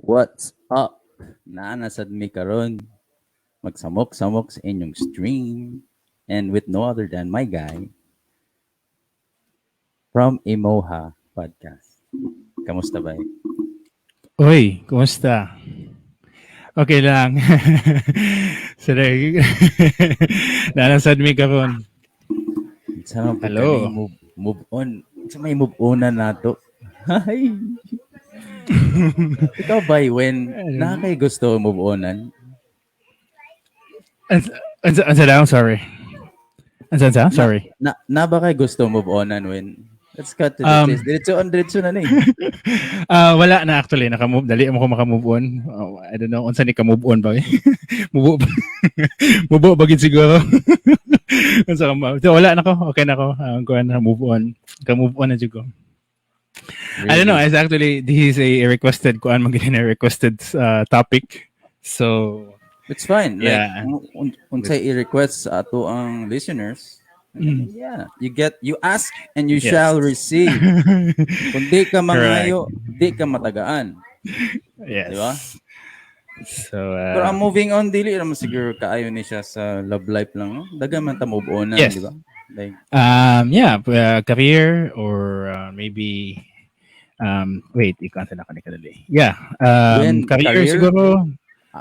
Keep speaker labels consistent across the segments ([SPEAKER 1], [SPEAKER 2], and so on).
[SPEAKER 1] What's up? Naa na sad mi karon magsamok-samok sa inyong stream and with no other than my guy from Imoha Podcast. Kamusta ba?
[SPEAKER 2] Uy, kumusta? Okay lang. Sige. Naa na sad mi karon.
[SPEAKER 1] Sa man
[SPEAKER 2] Hello.
[SPEAKER 1] Move on. Sa may move on na nato. Hi. Ikaw ba, when naa kay gusto move onan?
[SPEAKER 2] Ansa lang, sorry. Ansa, sorry.
[SPEAKER 1] Na naa ba kay gusto move onan when? Let's cut to the chase. Diretso on, diretso na ni.
[SPEAKER 2] Ah, wala na actually, naka-move dali mo ko maka-move on. Oh, I don't know unsa ni ka-move on ba. Mubo ba? Mubo ba gid siguro. Unsa ka ma- So, wala na ko. Okay na ko. Kuan na, move on. Ka-move on na jud ko. I don't know. It's actually, this is a requested kuan man gid na requested topic. So
[SPEAKER 1] It's fine. Like, unsay i-request sa ato ang listeners. Yeah, you ask and you shall receive. Kung di ka mangayo, di ka matagaan.
[SPEAKER 2] Yes.
[SPEAKER 1] Di ba?
[SPEAKER 2] So
[SPEAKER 1] Pero ang moving on, dili naman siguro kaayo ni siya sa love life lang, no? Daghan man ta move on na, di ba? Like
[SPEAKER 2] Yeah, career or maybe wait, ikaw na ko ni kadali. Yeah,
[SPEAKER 1] When,
[SPEAKER 2] career,
[SPEAKER 1] career?
[SPEAKER 2] Siguro.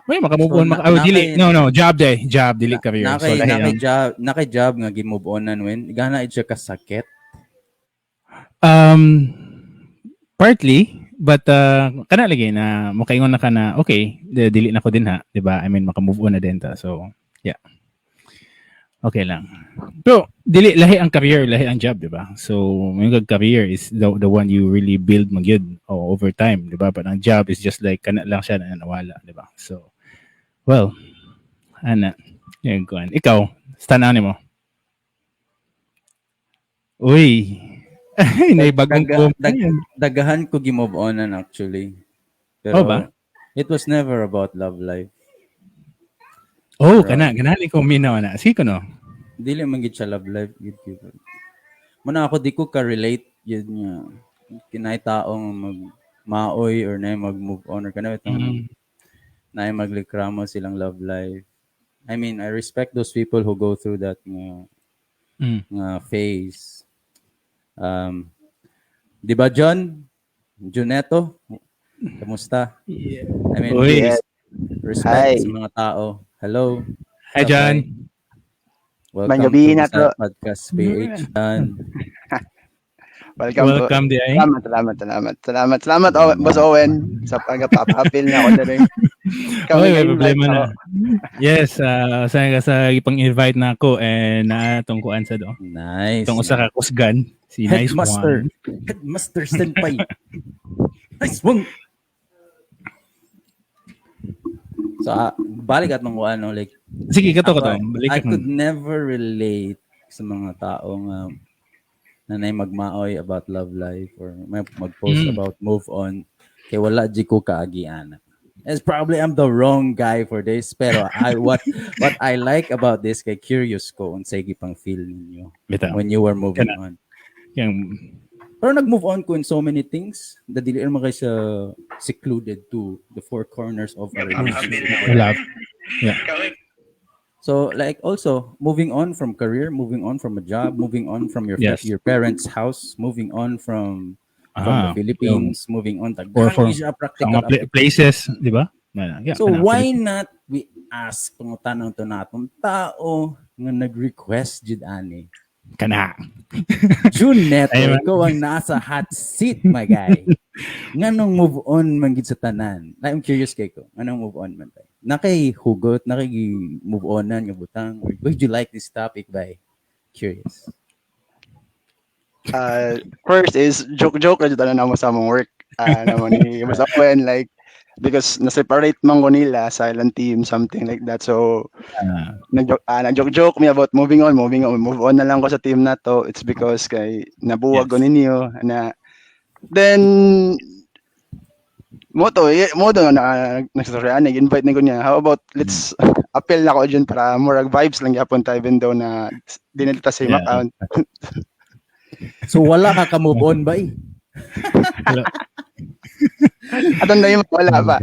[SPEAKER 2] May maka-move
[SPEAKER 1] So,
[SPEAKER 2] on maka, oh, dili, no, job day, job dili career.
[SPEAKER 1] Nakay,
[SPEAKER 2] So lahi
[SPEAKER 1] nakay
[SPEAKER 2] ang
[SPEAKER 1] job, nakay job nga gi-move on nan when gana siya kasakit.
[SPEAKER 2] Partly, but kana lagi na mukaingon na ka na okay, dili na ko din ha, di ba? I mean, maka-move on na din ta. So, yeah. Okay lang. Pero dili lahi ang career, lahi ang job, di ba? So, yung career is the one you really build man gyud, oh, over time, di ba? But ang job is just like kana lang siya na nawala, di ba? So, well, ana, yung kuan. Ikaw, tanaw nimo. Uy. Ay, nay bagong comment.
[SPEAKER 1] Daghan ko gi-move on actually. Pero
[SPEAKER 2] Oh ba?
[SPEAKER 1] it was never about love life.
[SPEAKER 2] Oh,
[SPEAKER 1] Pero
[SPEAKER 2] kana ganahan ko minaw na. Sige ko no.
[SPEAKER 1] Dili man gid siya love life gid gyud. Muna ako di ko ka-relate yun nga kinay taong mag maoy or na mag-move on or kana itong na magreklamo silang love life. I mean, I respect those people who go through that nga nga phase. Di ba, John? Juneto? Kamusta?
[SPEAKER 2] Yeah.
[SPEAKER 1] I mean,
[SPEAKER 2] Uy.
[SPEAKER 3] Yes.
[SPEAKER 1] respect
[SPEAKER 3] Hi.
[SPEAKER 1] sa mga tao. Hello.
[SPEAKER 2] Hi, John.
[SPEAKER 1] Welcome
[SPEAKER 3] Maayong gabii
[SPEAKER 1] to
[SPEAKER 3] na
[SPEAKER 1] Bisaya
[SPEAKER 3] to.
[SPEAKER 1] Podcast PH. John.
[SPEAKER 3] Welcome to.
[SPEAKER 2] Welcome di ay.
[SPEAKER 3] Salamat, salamat, salamat. Salamat, salamat, Owen, Boss Owen, sa pagpapapil na ako diri.
[SPEAKER 2] Oy, may problema na. Yes, sa ipang-invite na ako and na atong kuan sa do.
[SPEAKER 1] Nice.
[SPEAKER 2] Itong usa ka kusgan, si Nice
[SPEAKER 1] Headmaster.
[SPEAKER 2] One.
[SPEAKER 1] Headmaster Senpai. Nice one. So, balik at mga ano, like,
[SPEAKER 2] Sige, kato
[SPEAKER 1] ako,
[SPEAKER 2] kato. Balik
[SPEAKER 1] I
[SPEAKER 2] ka.
[SPEAKER 1] Could never relate sa mga tao nga na nay magmaoy about love life or may mag-post about move on kay wala di ko kaagian. It's probably I'm the wrong guy for this, pero I what I like about this kay curious ko unsay gipang feel ninyo
[SPEAKER 2] Bitaw.
[SPEAKER 1] when you were moving
[SPEAKER 2] Kana.
[SPEAKER 1] On.
[SPEAKER 2] Yung
[SPEAKER 1] Pero nag-move on ko in so many things na dili naman kayo sa secluded to the four corners of a relationship.
[SPEAKER 2] Wala.
[SPEAKER 1] So like also moving on from career, moving on from a job, moving on from your your parents' house, moving on from the Philippines, moving on
[SPEAKER 2] Or from
[SPEAKER 1] siya
[SPEAKER 2] sa
[SPEAKER 1] practical
[SPEAKER 2] mga places, di ba? Yeah,
[SPEAKER 1] So
[SPEAKER 2] kana,
[SPEAKER 1] why not we ask pangutanong to natong tao nga nag-request jud ani?
[SPEAKER 2] Kana.
[SPEAKER 1] June Neto,
[SPEAKER 2] Ayun.
[SPEAKER 1] Ikaw ang nasa hot seat, my guy. Nganong move on man gid sa tanan? I'm curious kay ko. Nganong move on man tayo? Nakay hugot, nakay move on nga butang? Or would you like this topic by curious?
[SPEAKER 3] First is joke-joke ra jud na namo sa among work. Namo ni Boss Owen, like because na-separate man ko nila silent team, something like that. So nag-joke-joke me about moving on, moving on, move on na lang ko sa team na to. It's because kay nabuwag ko ninyo na then mo to eh, mo to na nagstorya, nag-invite na ko niya, how about let's appeal na ko dyan para murag vibes lang gyapon ta even though na di na ta same account.
[SPEAKER 1] So wala ka ka-move on ba eh?
[SPEAKER 2] Wala.
[SPEAKER 3] Atong na yung wala pa.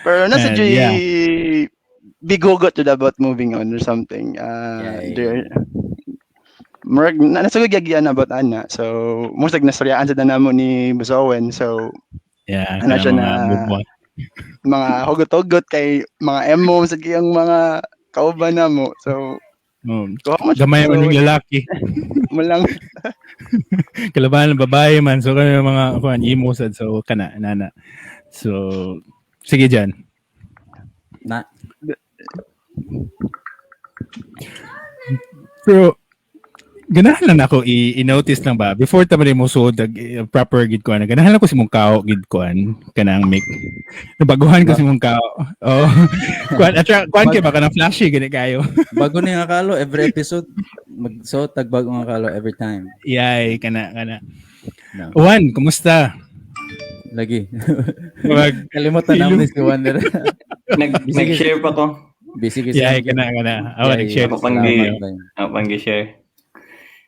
[SPEAKER 3] Pero nasa
[SPEAKER 2] And,
[SPEAKER 3] J
[SPEAKER 2] yeah.
[SPEAKER 3] big hugot to about moving on or something. There murag na nasa gagyan about ana. So most like nastoryaan sa namo ni Boss Owen. So
[SPEAKER 2] Yeah,
[SPEAKER 3] ano siya
[SPEAKER 2] kanang mga
[SPEAKER 3] na-
[SPEAKER 2] move on.
[SPEAKER 3] Mga hugot-hugot kay mga emo sa kiyang mga kauban namo. So
[SPEAKER 2] Oh,
[SPEAKER 3] kuha mo siya,
[SPEAKER 2] gamay man
[SPEAKER 3] so,
[SPEAKER 2] yung lalaki.
[SPEAKER 3] mo lang.
[SPEAKER 2] Kalaban ng babae man. So kami mga kuan emo sad, so kana nana. So sige dyan.
[SPEAKER 1] Na
[SPEAKER 2] Pero ganahan lang ako i-notice lang ba before ta man mo suod proper gid kuan, ganahan lang ko si mong kao gid kuan kanang make nabaguhan ko si mong kao, oh, kuan attra kuan kay baka na flashy gani kayo.
[SPEAKER 1] Bago ni nga kalo every episode, magsuot tag bago nga kalo every time.
[SPEAKER 2] Yay, kana kana.
[SPEAKER 1] No.
[SPEAKER 2] Juan, kumusta?
[SPEAKER 1] Lagi.
[SPEAKER 2] Wag
[SPEAKER 1] Kalimutan namin si Wander.
[SPEAKER 4] Nag-share pa ko.
[SPEAKER 1] Busy kasi.
[SPEAKER 2] Yay, kana kana, awa nag-share.
[SPEAKER 4] Ako pang
[SPEAKER 1] Salamat, bay.
[SPEAKER 4] Ako pang gi-share.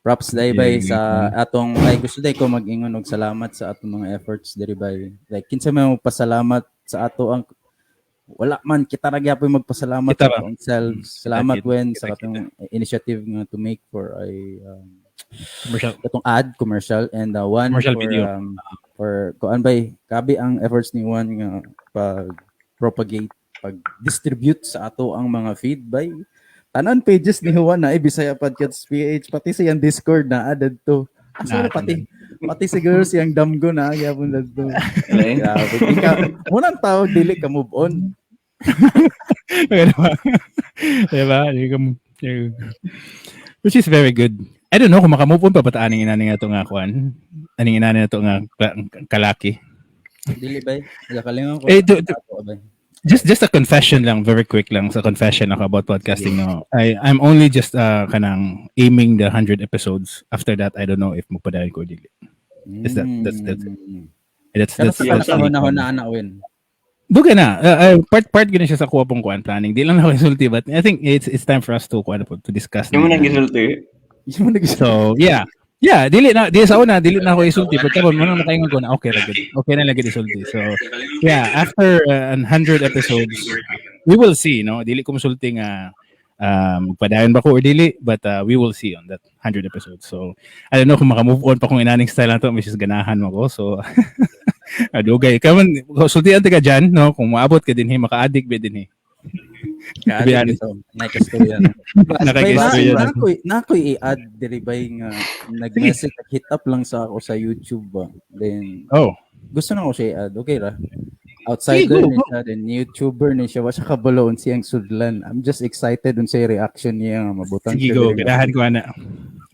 [SPEAKER 1] Props day bay
[SPEAKER 2] Yeah.
[SPEAKER 1] sa atong, ay, gusto day ko mag-ingon og salamat sa atong mga efforts diri bay. Like kinsa may magpasalamat sa ato ang wala man kita ra gyapon magpasalamat
[SPEAKER 2] Kita
[SPEAKER 1] sa
[SPEAKER 2] ba?
[SPEAKER 1] atong selves. Salamat
[SPEAKER 2] Kita,
[SPEAKER 1] Wen
[SPEAKER 2] kita,
[SPEAKER 1] sa atong initiative nga to make for a
[SPEAKER 2] commercial.
[SPEAKER 1] Katong ad commercial and one
[SPEAKER 2] Commercial
[SPEAKER 1] for,
[SPEAKER 2] video.
[SPEAKER 1] For kuan bay, kabi ang efforts ni Juan nga pag propagate, pag distribute sa ato ang mga feed bay. Tanan pages ni Juan na Bisaya Podcast PH, pati sa iyang Discord na added to asa
[SPEAKER 2] Na,
[SPEAKER 1] na, pati pati siguro siyang damgo na gyapon dadto.
[SPEAKER 4] Alay.
[SPEAKER 1] Grabe di ka munang tawag dili ka move on.
[SPEAKER 2] Diba? Diba? Which is very good. I don't know kung makamove on pa ba ta aning inani nga to nga kuan. Aning inani na to nga kalaki.
[SPEAKER 1] Dili bay, nakalingon ko.
[SPEAKER 2] Eh,
[SPEAKER 1] Ato, bay.
[SPEAKER 2] Just a confession lang, very quick lang sa confession ako about podcasting, no. I'm only just kanang aiming the 100 episodes. After that, I don't know if magpadayon ko or dili. Is that's it. That's
[SPEAKER 1] Pero
[SPEAKER 2] that's
[SPEAKER 1] sa
[SPEAKER 2] that's
[SPEAKER 1] panahon na na ana win.
[SPEAKER 2] Dugay na. Part gina siya sa kuha pong kuan planning. Di lang ako insulti, but I think it's time for us to kuan po, to discuss.
[SPEAKER 4] Yung mo
[SPEAKER 2] na.
[SPEAKER 4] nang gisulti.
[SPEAKER 1] Yung nag
[SPEAKER 2] So, yeah. Yeah, dili na di sa una dili na ako isulti, but karon mo na makaingon ko na okay ra gud. Okay na lagi isulti. So, yeah, after an 100 episodes, we will see, no? Dili ko musulti nga magpadayon ba ko or dili, but we will see on that 100 episodes. So, I don't know kung maka-move on pa kung inaning style na to, which is ganahan mo ko. So, adugay. Kaman, sultian ka dyan, no? Kung maabot ka din, maka-addict ba din, eh. To be honest.
[SPEAKER 1] Nakastorya.
[SPEAKER 2] Nakakistorya.
[SPEAKER 1] Nakoy i-add diri bay nga nag-message, hit up lang sa ako sa YouTube ba. Then
[SPEAKER 2] Oh.
[SPEAKER 1] gusto na ko siya i-add. Okay ra. Outsider
[SPEAKER 2] Sige, go,
[SPEAKER 1] ni
[SPEAKER 2] go.
[SPEAKER 1] siya, then YouTuber ni siya. Wa siya kabalo unsa iyang sudlan. I'm just excited unsa yung reaction niya nga mabutang
[SPEAKER 2] Sige,
[SPEAKER 1] siya
[SPEAKER 2] go.
[SPEAKER 1] diri nga.
[SPEAKER 2] Ganahan ko, ana.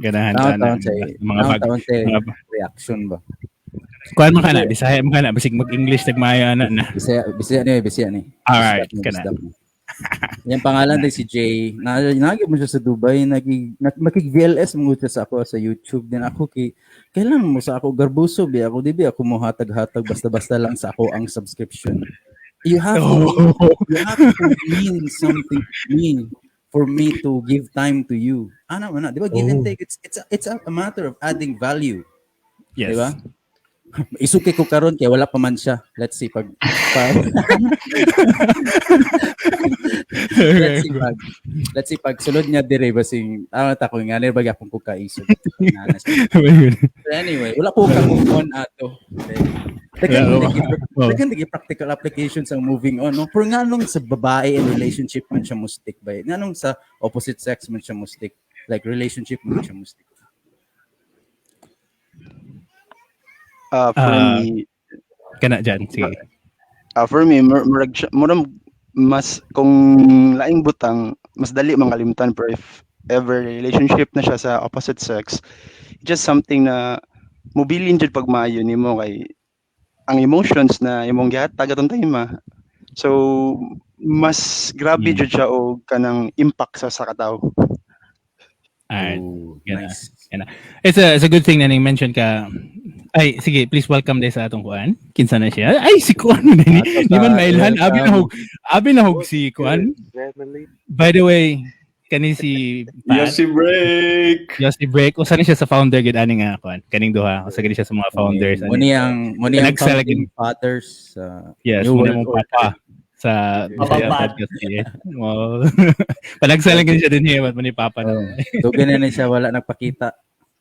[SPEAKER 2] Ganahan ko,
[SPEAKER 1] Taon
[SPEAKER 2] ana.
[SPEAKER 1] taon sa
[SPEAKER 2] Mga bag.
[SPEAKER 1] taon sa
[SPEAKER 2] Mga
[SPEAKER 1] reaction ba.
[SPEAKER 2] Kuan man ka na, Bisaya man ka na, basig mag-English tagmaya ana na.
[SPEAKER 1] Bisaya, Bisaya ni, Bisaya ni.
[SPEAKER 2] Alright,
[SPEAKER 1] Bisdak ni,
[SPEAKER 2] kana.
[SPEAKER 1] bisdak ni. Yung pangalan din si Jay. Na nagi mo siya sa Dubai, nagi makig VLS mo siya sa ako sa YouTube din ako kay kailan mo sa ako garbuso bi ako di bi ako mohatag-hatag basta-basta lang sa ako ang subscription. You have to mean something to me for me to give time to you. Ana man na, di ba? Give and
[SPEAKER 2] Oh.
[SPEAKER 1] take. It's a matter of adding value.
[SPEAKER 2] Yes.
[SPEAKER 1] Di ba? Isuki ko karon kay wala pa man siya. Let's see pag let's see pag sulod niya dire basing ano ta ko nga ba gyapon ko kaisog. Nga na siya. But anyway, wala ko ka move on ato. Okay. Daghan daghan lagi practical applications ang moving on, no? Pero nganong sa babae in relationship man siya mo stick ba? Nganong sa opposite sex man siya mo stick? Like relationship man siya mo stick.
[SPEAKER 3] For me,
[SPEAKER 2] Kana dyan, sige.
[SPEAKER 3] For me, murag murag mas kung laing butang mas dali man kalimtan, pero if ever relationship na siya sa opposite sex, just something na mobilin jud pag maayo nimo kay ang emotions na imong gihatag atong time ah. So mas grabe jud siya og kanang impact sa katawo.
[SPEAKER 2] Alright.
[SPEAKER 1] Ooh,
[SPEAKER 2] Gana.
[SPEAKER 1] nice.
[SPEAKER 2] It's a good thing na ning mention ka. Ay, sige, please welcome day sa atong kuan. Kinsa na siya? Ay, si kuan ni.
[SPEAKER 1] Ato
[SPEAKER 2] Di man
[SPEAKER 1] sa
[SPEAKER 2] mailhan. Abi na hog. Abi na hog si kuan.
[SPEAKER 5] Family.
[SPEAKER 2] By the way, Kani si Pat.
[SPEAKER 4] Yossi break.
[SPEAKER 2] Yossi Break. Usa ni siya sa founder gid ani nga kuan. Kaning duha. Usa gid siya sa mga founders.
[SPEAKER 1] Mo niyang mo niyang
[SPEAKER 2] Nagsala
[SPEAKER 1] founding fathers sa
[SPEAKER 2] Yes,
[SPEAKER 1] New
[SPEAKER 2] mo
[SPEAKER 1] World
[SPEAKER 2] mong
[SPEAKER 1] Order.
[SPEAKER 2] papa sa
[SPEAKER 4] Papa
[SPEAKER 2] Bisaya
[SPEAKER 4] Pat.
[SPEAKER 2] Podcast PH. Wow. Panagsalang gid siya din here, but mo ni papa na.
[SPEAKER 1] Oh, dugay na ni siya wala nagpakita.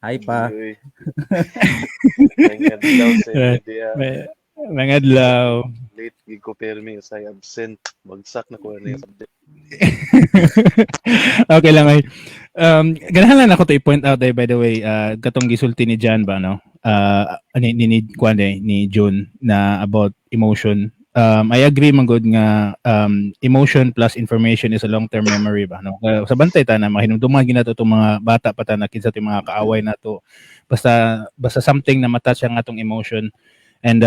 [SPEAKER 1] Hi pa.
[SPEAKER 5] Uy. Ang adlaw sa media.
[SPEAKER 2] Mga adlaw.
[SPEAKER 5] Late gig ko permi sa absent. Bagsak na ko na yung subject.
[SPEAKER 2] Okay lang ay. Ganahan lang ako to i-point out ay, by the way, katong gisulti ni Jan ba, no? Ni kuan eh, ni June na about emotion. I agree man gud nga emotion plus information is a long-term memory ba, no? Sa bantay ta na mahinumduman ginato itong mga bata pa ta na kinsa itong mga kaaway nato. Basta basta something na matouch ang atong emotion and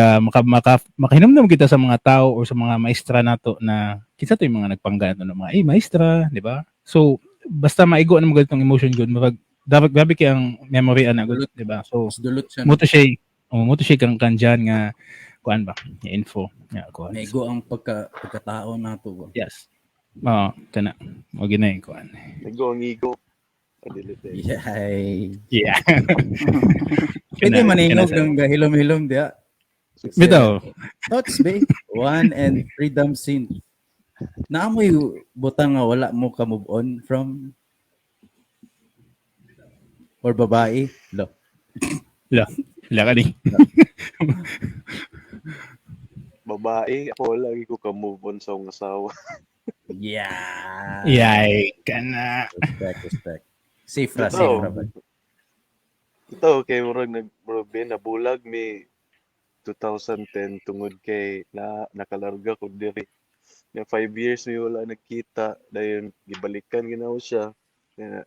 [SPEAKER 2] makahinumdum kita sa mga tao or sa mga maestra nato na kinsa to yung mga nagpangga nato ng mga eh maestra, di ba? So basta maigo na mo itong emotion good, murag dapat grabe kay ang memory ana gud, di ba? So
[SPEAKER 1] Mas dulot siya.
[SPEAKER 2] mo to siya, oh, mo to siya kang kanjan nga kuan ba, nga info nga kuan.
[SPEAKER 1] Naigo ang pagkatao nato ba.
[SPEAKER 2] Yes. Oo, kana. Mo ginay kuan.
[SPEAKER 5] Nago ang ego. Adilit eh.
[SPEAKER 1] Yay.
[SPEAKER 2] Yeah.
[SPEAKER 1] Pwede
[SPEAKER 2] Kana-
[SPEAKER 1] maningog
[SPEAKER 2] kana sa-
[SPEAKER 1] ng gahilom-hilom diya.
[SPEAKER 2] Bitaw.
[SPEAKER 1] Thoughts ba? One and freedom sin. Naamoy butang nga wala mo ka move on from or babae. Lo.
[SPEAKER 2] Wala ka ni.
[SPEAKER 5] Babae, ako lagi ko ka-move on sa akong asawa.
[SPEAKER 1] Yeah.
[SPEAKER 2] Yay, kana.
[SPEAKER 1] Respect, respect. Safe ra,
[SPEAKER 5] Ito.
[SPEAKER 1] safe ra ba?
[SPEAKER 5] Ito, kay murag nag bro, Ben, nabulag mi 2010 tungod kay na nakalarga ko diri. Na 5 years mi wala nagkita, dayon gibalikan ginaw siya. Na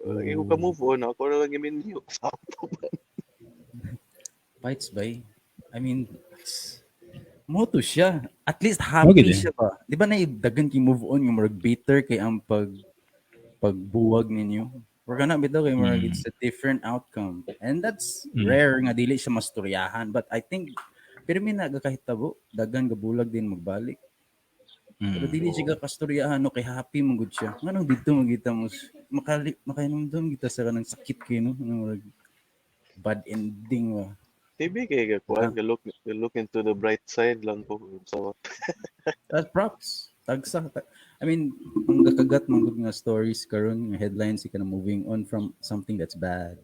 [SPEAKER 5] lagi ko ka move on, ako na lang giminyo.
[SPEAKER 1] Fights ba? I mean, mo to siya. At least happy
[SPEAKER 2] Okay din.
[SPEAKER 1] siya ba? Di ba na dagan kay move on yung murag bitter kay ang pagbuwag ninyo. Or kana bitaw kay murag it's a different outcome. And that's rare nga dili siya masturyahan. But I think pero may nagakahitabo, dagan gabulag din magbalik. Pero dili siya kasturyahan no kay happy man gud siya. Nganong didto magita mo makali makainomdom kita sa kanang sakit kay no, Kanang murag bad ending ba.
[SPEAKER 5] TV kay ka kuan, look into the bright side lang ko. So,
[SPEAKER 1] That's props. Tagsa. I mean, ang gakagat man gud nga stories karon nga headlines ka na moving on from something that's bad.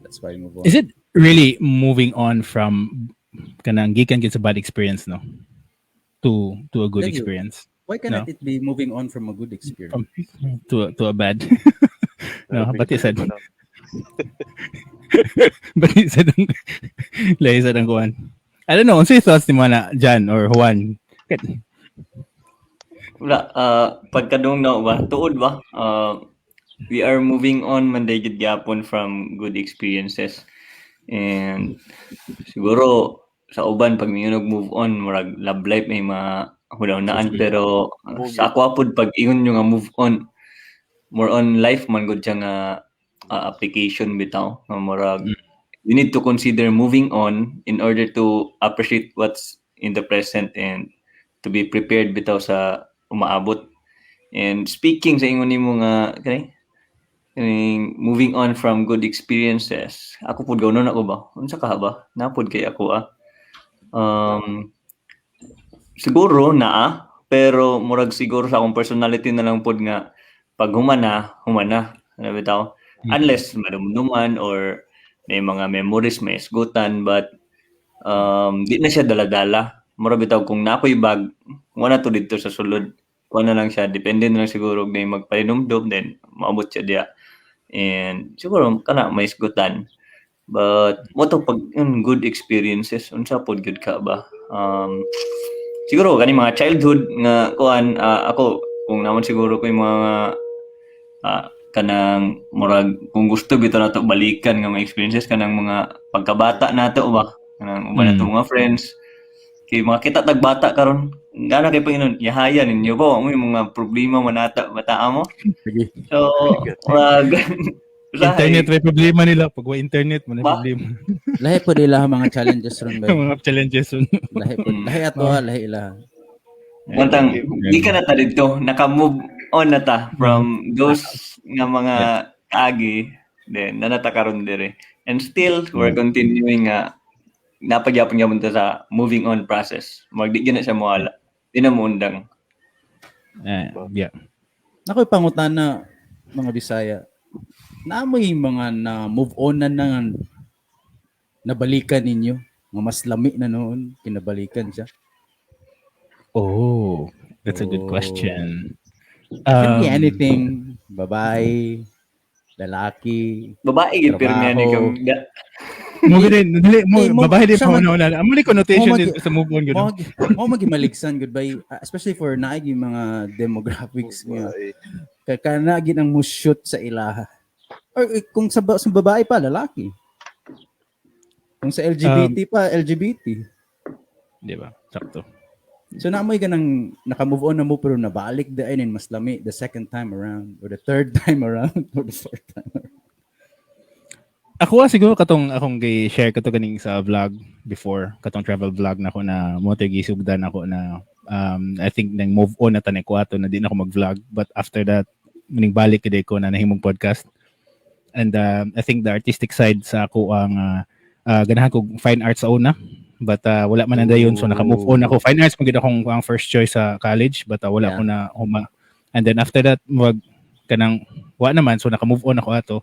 [SPEAKER 1] That's why move on.
[SPEAKER 2] Is it really moving on from kanang gikan gid sa bad experience, no, to a good
[SPEAKER 1] Thank you.
[SPEAKER 2] experience?
[SPEAKER 1] Why cannot it be moving on from a good experience?
[SPEAKER 2] From to a bad, no? Pati sa pati sa lahi sa ang kuan. I don't know, unsay thoughts ni mo na Jan or Juan?
[SPEAKER 4] Wala, pagkadung na ba, tuod ba? We are moving on man day gid gyapon from good experiences. And siguro sa uban pag mingon move on murag love life may mga hunaw-naan, pero sa ako pod pag ingon nyo nga move on, more on life man gud siya nga application bitaw nga murag you need to consider moving on in order to appreciate what's in the present and to be prepared bitaw sa umaabot. And speaking sa ingon nimo nga kani kaning moving on from good experiences, ako pud gawnon ako ba? Unsa ka ba? Napod kay ako ah. Siguro naa, pero murag siguro sa akong personality na lang pod nga pag humana, humana. Ano bitaw? Unless madumduman or may mga memories, may isgutan, but di na siya dala-dala. Mura bitaw kung naa ko'y bag, wala to dito sa sulod. Kuha na lang siya, depende na lang siguro kung may magpalinumdum, then maabot siya diya. And siguro kana may isgutan. But mo to pag yun, good experiences, unsa pod gyud ka ba? Siguro kani mga childhood nga kuan, ako kung naman siguro ko yung mga kanang murag kung gusto bitaw nato balikan nga mga experiences kanang mga pagkabata nato ba, kanang uban nato mga friends kay mga kita tag bata karon ngana kay Panginoon yahaya ninyo ba mo yung mga problema man ata bata mo.
[SPEAKER 1] Sige.
[SPEAKER 4] So murag
[SPEAKER 2] Internet may problema nila. Pag wa internet mo na
[SPEAKER 4] Ba?
[SPEAKER 2] problema.
[SPEAKER 1] Lahi po nila mga challenges ron ba?
[SPEAKER 2] Mga challenges.
[SPEAKER 1] Lahi po. Lahi ato ha, lahi ila.
[SPEAKER 4] Mantang di ka na ta didto, naka-move on na ta from those nga mga agi, then nanata karon dire. And still we're continuing nga napagyapon gyapon ta sa moving on process. Mag di gyud na siya moala. Di na mo undang.
[SPEAKER 1] Nakoy pangutana, mga Bisaya. Naamoy mga na move on na na nabalikan ninyo nga mas lami na noon kinabalikan siya?
[SPEAKER 2] Oh, that's a good
[SPEAKER 1] Oh.
[SPEAKER 2] question.
[SPEAKER 1] Can be anything, babae, lalaki.
[SPEAKER 4] Babae gyud pirmi ani
[SPEAKER 1] Trabaho.
[SPEAKER 4] kam da,
[SPEAKER 2] Mo gid dili mo
[SPEAKER 1] Eh,
[SPEAKER 2] babae din
[SPEAKER 1] siya
[SPEAKER 2] pa na wala. Amo ni connotation
[SPEAKER 1] mo
[SPEAKER 2] din sa move on gud.
[SPEAKER 1] Mo magimaligsan goodbye, especially for naay mga demographics nga
[SPEAKER 5] Babae.
[SPEAKER 1] kay kana gid ang mo shoot sa ilaha. Or eh, kung sa babae pa, lalaki. Kung sa LGBT pa, LGBT.
[SPEAKER 2] Di ba? Sakto.
[SPEAKER 1] So naamoy ka nang naka-move on na mo pero nabalik da and mas lami the second time around or the third time around or the fourth time around.
[SPEAKER 2] Ako siguro katong akong gi-share ko to ganing sa vlog before, katong travel vlog na ko na mo to gisugdan ako na I think nang move on na tanay ko ato na di na ako mag-vlog, but after that muning balik gid ko na nahimong podcast and I think the artistic side sa ako ang ganahan ko fine arts sa una, but wala man na dayon, so naka-move on ako. Fine arts man gid akong ang first choice sa college, but wala ko na huma, and then after that mag kanang wa naman, so naka-move on ako ato.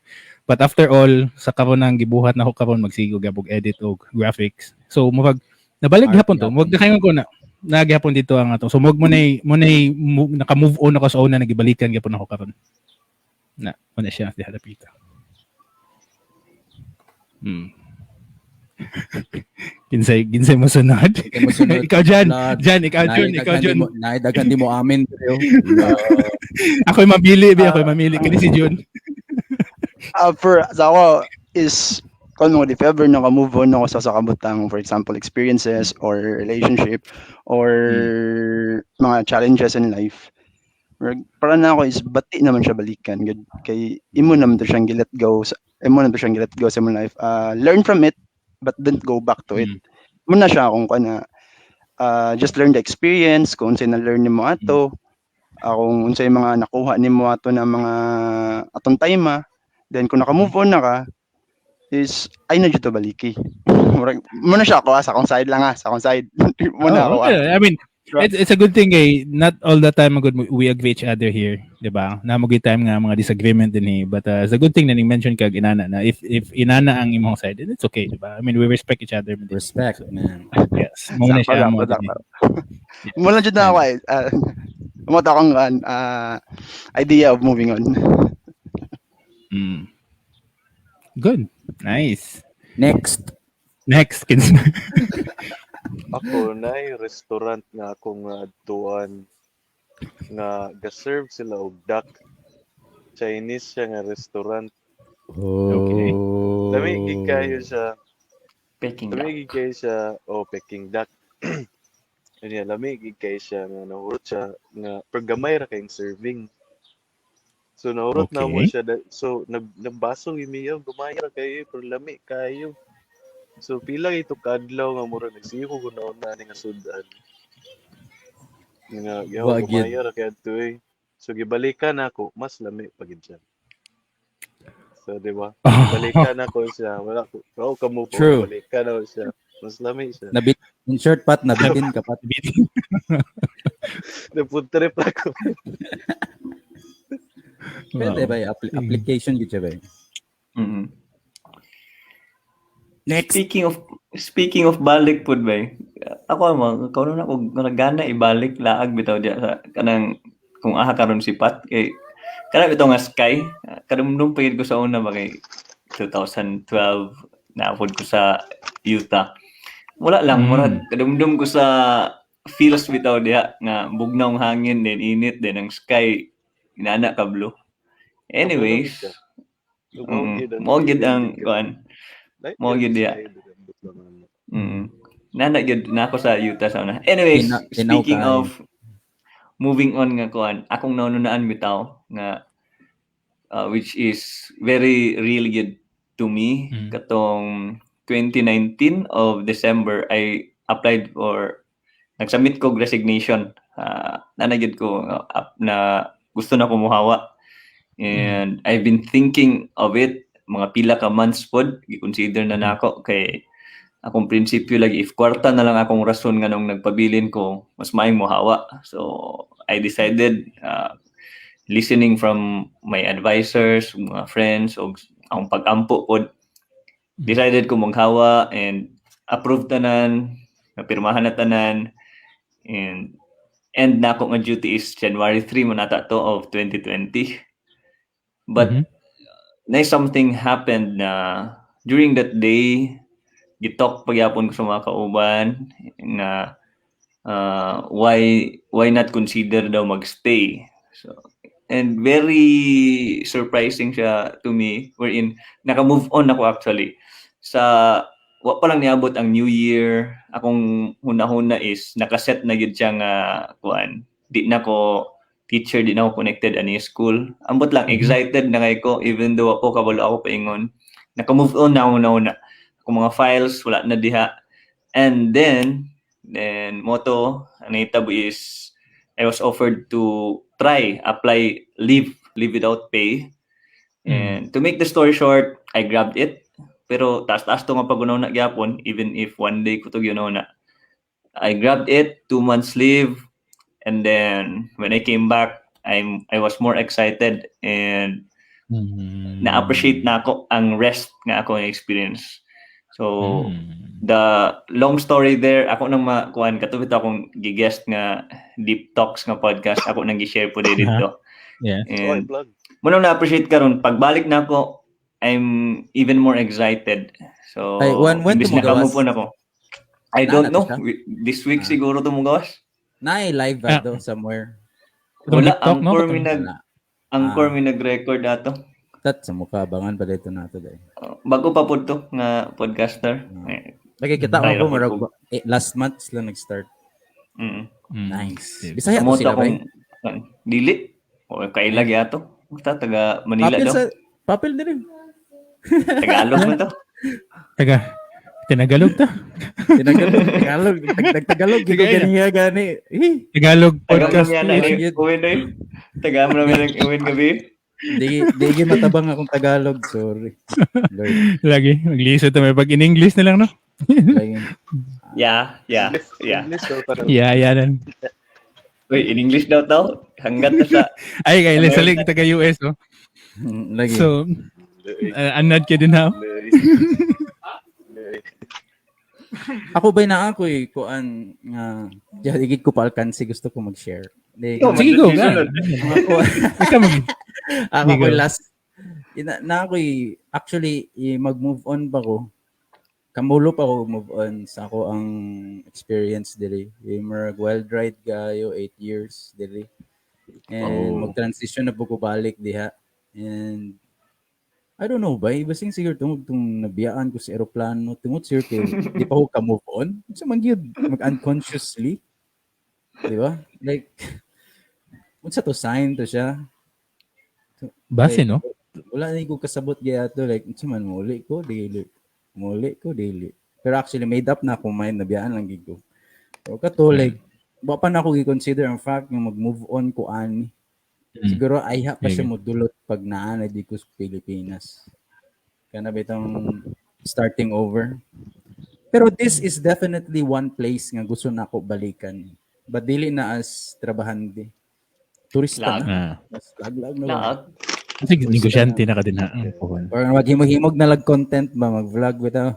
[SPEAKER 2] But after all, sa karon ang gibuhat na ako karon, magsigo gabog edit og graphics, so murag nabalik
[SPEAKER 1] Art
[SPEAKER 2] gihapon to, murag nakaingon ko na naghapon dito ang ato, so murag mo naka-move on ako sa una, nagibalikan gyapon ako karon na mo na siya diha dapita. Kinsay mo sunod?
[SPEAKER 1] Ikaw mo sunod.
[SPEAKER 2] Ikaw Jan.
[SPEAKER 1] Lord,
[SPEAKER 2] Jan, ikaw Jun, ikaw Jun.
[SPEAKER 1] Naay daghan di mo amin pero
[SPEAKER 2] Ako'y mamili, bi, ako'y mamili kini si Jun.
[SPEAKER 3] For sa ako is kung mo if ever naka-move on ako sa kabutang, for example, experiences or relationship or mga challenges in life, para na ako is bati naman siya balikan gud kay imo naman to siyang gi-let go sa imo naman to siyang gi-let go sa imong life. Learn from it but don't go back to it. Mo na siya akong kana just learn the experience kung unsay na-learn nimo ato, kung unsay mga nakuha nimo ato na mga atong time ah. Then kung naka-move on na ka is ay na jud to baliki. Murag mo na siya ako ah, sa akong side lang ah, sa akong side mo na ako
[SPEAKER 2] Oh,
[SPEAKER 3] ah.
[SPEAKER 2] okay. I mean, it's a good thing eh. Not all the time good we agree each other here, 'di ba? Na mo time nga mga disagreement din eh. But it's a good thing na ning mention kag inana na if inana ang imong side, then it's okay, 'di ba? I mean, we respect each other.
[SPEAKER 1] Respect, man.
[SPEAKER 2] Yes. Mo na
[SPEAKER 3] Sakto
[SPEAKER 2] siya
[SPEAKER 3] lang,
[SPEAKER 2] mo.
[SPEAKER 3] sakto. Mo lang jud na ako eh. Mo ta akong idea of moving on.
[SPEAKER 2] Good. Nice.
[SPEAKER 1] Next.
[SPEAKER 2] Next, kins.
[SPEAKER 5] Ako naay restaurant nga akong adtuan nga ga-serve sila og duck. Chinese siya nga restaurant.
[SPEAKER 2] Okay.
[SPEAKER 1] Oh.
[SPEAKER 5] Lami gid kayo siya.
[SPEAKER 4] Peking
[SPEAKER 5] Lami
[SPEAKER 4] duck.
[SPEAKER 5] gid kayo siya o Peking duck. Unya lami gid kayo siya nga nahurot siya nga pero gamay ra kayong serving. So nahurot na mo siya so nagbaso imiyaw gamay ra kayo pero lami kayo. So pila ito kadlaw nga mura nagsigo ko na ani nga sudan. Nga yaw
[SPEAKER 1] Wa gyud.
[SPEAKER 5] gamay ra kay adto eh. So gibalikan nako mas lami pa gid siya. So di ba? Balikan nako siya. Wala ko. Wala ka mo po.
[SPEAKER 1] True.
[SPEAKER 5] Balikan nako siya. Mas lami siya.
[SPEAKER 1] Nabit in short pat nabitin ka pat.
[SPEAKER 5] Nag-food trip ako.
[SPEAKER 1] Pwede ba application gyud siya ba? Next.
[SPEAKER 4] Speaking of balik pud ba. Ako mo karon na og gana ibalik laag bitaw diya sa kanang kung aha karon si Pat kay kana bitaw nga sky kadumdum pa gid ko sa una ba kay 2012 naapod ko sa Utah. Wala lang, murag kadumdum ko sa feels bitaw diha nga bugnaw ang hangin then init then ang sky inana ka blue. Anyways, mao gid ang kuan. Mao gid diha. Nana gyud na ako sa Utah sa una. Anyways,
[SPEAKER 1] Tinaw
[SPEAKER 4] speaking
[SPEAKER 1] kaayo.
[SPEAKER 4] of moving on nga kuan, akong naununaan bitaw nga which is very real gyud to me katong 2019 of December I applied for, nagsubmit ko resignation Naa na gyud ko up na gusto na ko muhawa. And I've been thinking of it mga pila ka months pod, gi-consider na nako kay akong prinsipyo lagi, if kwarta na lang akong rason nganong nagpabilin ko, mas maayong mohawa. So I decided, listening from my advisors, mga friends ug akong pag-ampo pod, decided ko maghawa and approved tanan, napirmahan na tanan, and end nako nga duty is January 3 man ata to of 2020. But na something happened na during that day, gitalk pagyapon ko sa mga kauban na why not consider daw magstay. So, and very surprising siya to me wherein naka-move on ako actually. Sa wa pa lang niabot ang New Year, akong hunahuna is nakaset na gyud siya nga kuan. Di na ko teacher, di na ako connected ani school. Ambot lang, excited na kay ko even though ako kabalo ako paingon. Naka-move on na ako na. Akong mga files wala na diha. And then mao to ang nahitabo is I was offered to try apply leave without pay. And to make the story short, I grabbed it. Pero taas-taas to nga pag-una gyapon, even if one day ko to gyud na. I grabbed it, 2 months leave, and then when I came back, I was more excited and na-appreciate na ako ang rest nga ako experience. So, the long story there, ako nang makuan kato bitaw akong gi-guest nga Deep Talks nga podcast, ako nang gi-share po dito.
[SPEAKER 5] Oh,
[SPEAKER 4] And
[SPEAKER 5] plug.
[SPEAKER 4] Mao nang na-appreciate karon pagbalik na ako, I'm even more excited. So,
[SPEAKER 1] Ay, when
[SPEAKER 4] imbis
[SPEAKER 1] to mogawas?
[SPEAKER 4] naka-move on ako. I don't
[SPEAKER 1] Na
[SPEAKER 4] know.
[SPEAKER 1] to siya?
[SPEAKER 4] This week siguro to mogawas.
[SPEAKER 1] Na live ba to somewhere?
[SPEAKER 2] Katong
[SPEAKER 4] Wala,
[SPEAKER 2] Deep Talk, no?
[SPEAKER 4] angkor mi
[SPEAKER 2] Katong-
[SPEAKER 4] nag
[SPEAKER 1] Wala.
[SPEAKER 4] angkor mi nag-record ato.
[SPEAKER 1] Tat sa mukha bangan pa dito nato dai.
[SPEAKER 4] Bago pa pud to nga podcaster. Eh,
[SPEAKER 1] Lagi kita
[SPEAKER 4] Ay,
[SPEAKER 1] ako
[SPEAKER 4] ako
[SPEAKER 1] murag
[SPEAKER 4] po.
[SPEAKER 1] eh, last month sila nag-start. Nice. Bisaya to
[SPEAKER 4] Amo
[SPEAKER 1] sila ba?
[SPEAKER 4] akong dili. O kaila gyud. Basta taga Manila
[SPEAKER 1] Papel
[SPEAKER 4] daw.
[SPEAKER 1] sa papel din.
[SPEAKER 4] Tagalog man to.
[SPEAKER 2] Taga Tinagalog ta.
[SPEAKER 1] Tinagalog, Tagalog, Tagalog, gid ko
[SPEAKER 2] Sige.
[SPEAKER 1] ganiya gani. Eh,
[SPEAKER 2] Tagalog
[SPEAKER 4] Taga
[SPEAKER 2] podcast.
[SPEAKER 4] mo na
[SPEAKER 1] Yun.
[SPEAKER 4] uwin na. Taga mo namin ang uwin gabi.
[SPEAKER 1] Di di matabang akong Tagalog, sorry. Lord,
[SPEAKER 2] Lagi maglisod ta may pag in English na lang, no?
[SPEAKER 1] lagi.
[SPEAKER 4] Yeah.
[SPEAKER 5] English daw parang.
[SPEAKER 2] Yeah. Then.
[SPEAKER 4] Uy, in English daw to. Hanggat na sa
[SPEAKER 2] Ay, kay salig taga US, no?
[SPEAKER 1] Lagi.
[SPEAKER 2] So, anad ka din ha.
[SPEAKER 5] Lay.
[SPEAKER 1] Ako ba na ako eh, kuan nga di gid ko pa alkansi, gusto ko mag-share. Di,
[SPEAKER 4] Ikaw,
[SPEAKER 2] Sige, go.
[SPEAKER 4] Susunod.
[SPEAKER 1] ako,
[SPEAKER 2] Ikaw mag
[SPEAKER 1] ako
[SPEAKER 2] Sige,
[SPEAKER 1] ko
[SPEAKER 2] go.
[SPEAKER 1] last ina, na ako eh, actually eh, mag-move on pa ko. Kamulo pa ko move on sa ako ang experience diri. Eh, murag wild ride kayo 8 years diri. And mag-transition na po ko balik diha. And I don't know ba, basing siguro tungod tong nabiyaan ko sa eroplano, tungod siguro kay di pa ko ka move on. Unsa man gyud mag unconsciously. Di ba? Like unsa to, sign to siya?
[SPEAKER 2] Base, no?
[SPEAKER 1] Wala na ko kasabot gyud like unsa man, muli ko dili. Muli ko dili. Pero actually made up na akong mind, nabiyaan lang gid ko. Pero kato like wa pa na ako gi-consider ang fact nga mag-move on ko ani. Siguro ayha pa siya
[SPEAKER 2] Sige.
[SPEAKER 1] modulot pag naa na di ko sa Pilipinas. Kana ba itong starting over? Pero this is definitely one place nga gusto na ako balikan. But dili na as trabahante. Turista
[SPEAKER 4] Lag.
[SPEAKER 1] na. Mas lag-lag na lang.
[SPEAKER 4] Laag.
[SPEAKER 2] Sige, negosyante na ka din ha.
[SPEAKER 1] Or maghimog-himog na lag content ba, mag-vlog bitaw.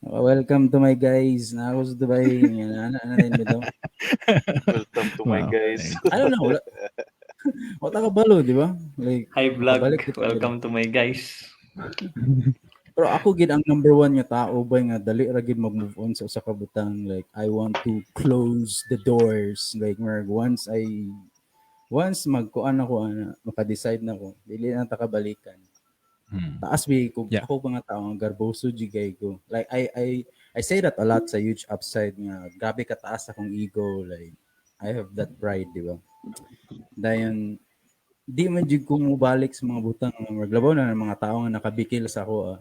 [SPEAKER 1] "Welcome to my guys. Na ako sa Dubai." Yan, ana din bitaw.
[SPEAKER 5] Welcome to my guys.
[SPEAKER 1] I don't know. Wala, wala ka balo, di ba? Like,
[SPEAKER 4] Hi vlog.
[SPEAKER 1] Pabalik dito.
[SPEAKER 4] Welcome to my guys.
[SPEAKER 1] Pero ako gid ang number one nga tao ba nga dali ra gid mag-move on sa usa ka butang, like I want to close the doors, like murag once magkuan ako ana, maka-decide na ko, dili na ta kabalikan. Taas bi ko. Ako mga tao nga garboso jud kay ko, like I say that a lot sa Huge Upside nga grabe kataas akong ego, like I have that pride, di ba? Dayon di man jud ko mobalik sa mga butang nga maglabaw na ng mga tao nga nakabikil sa ako ah.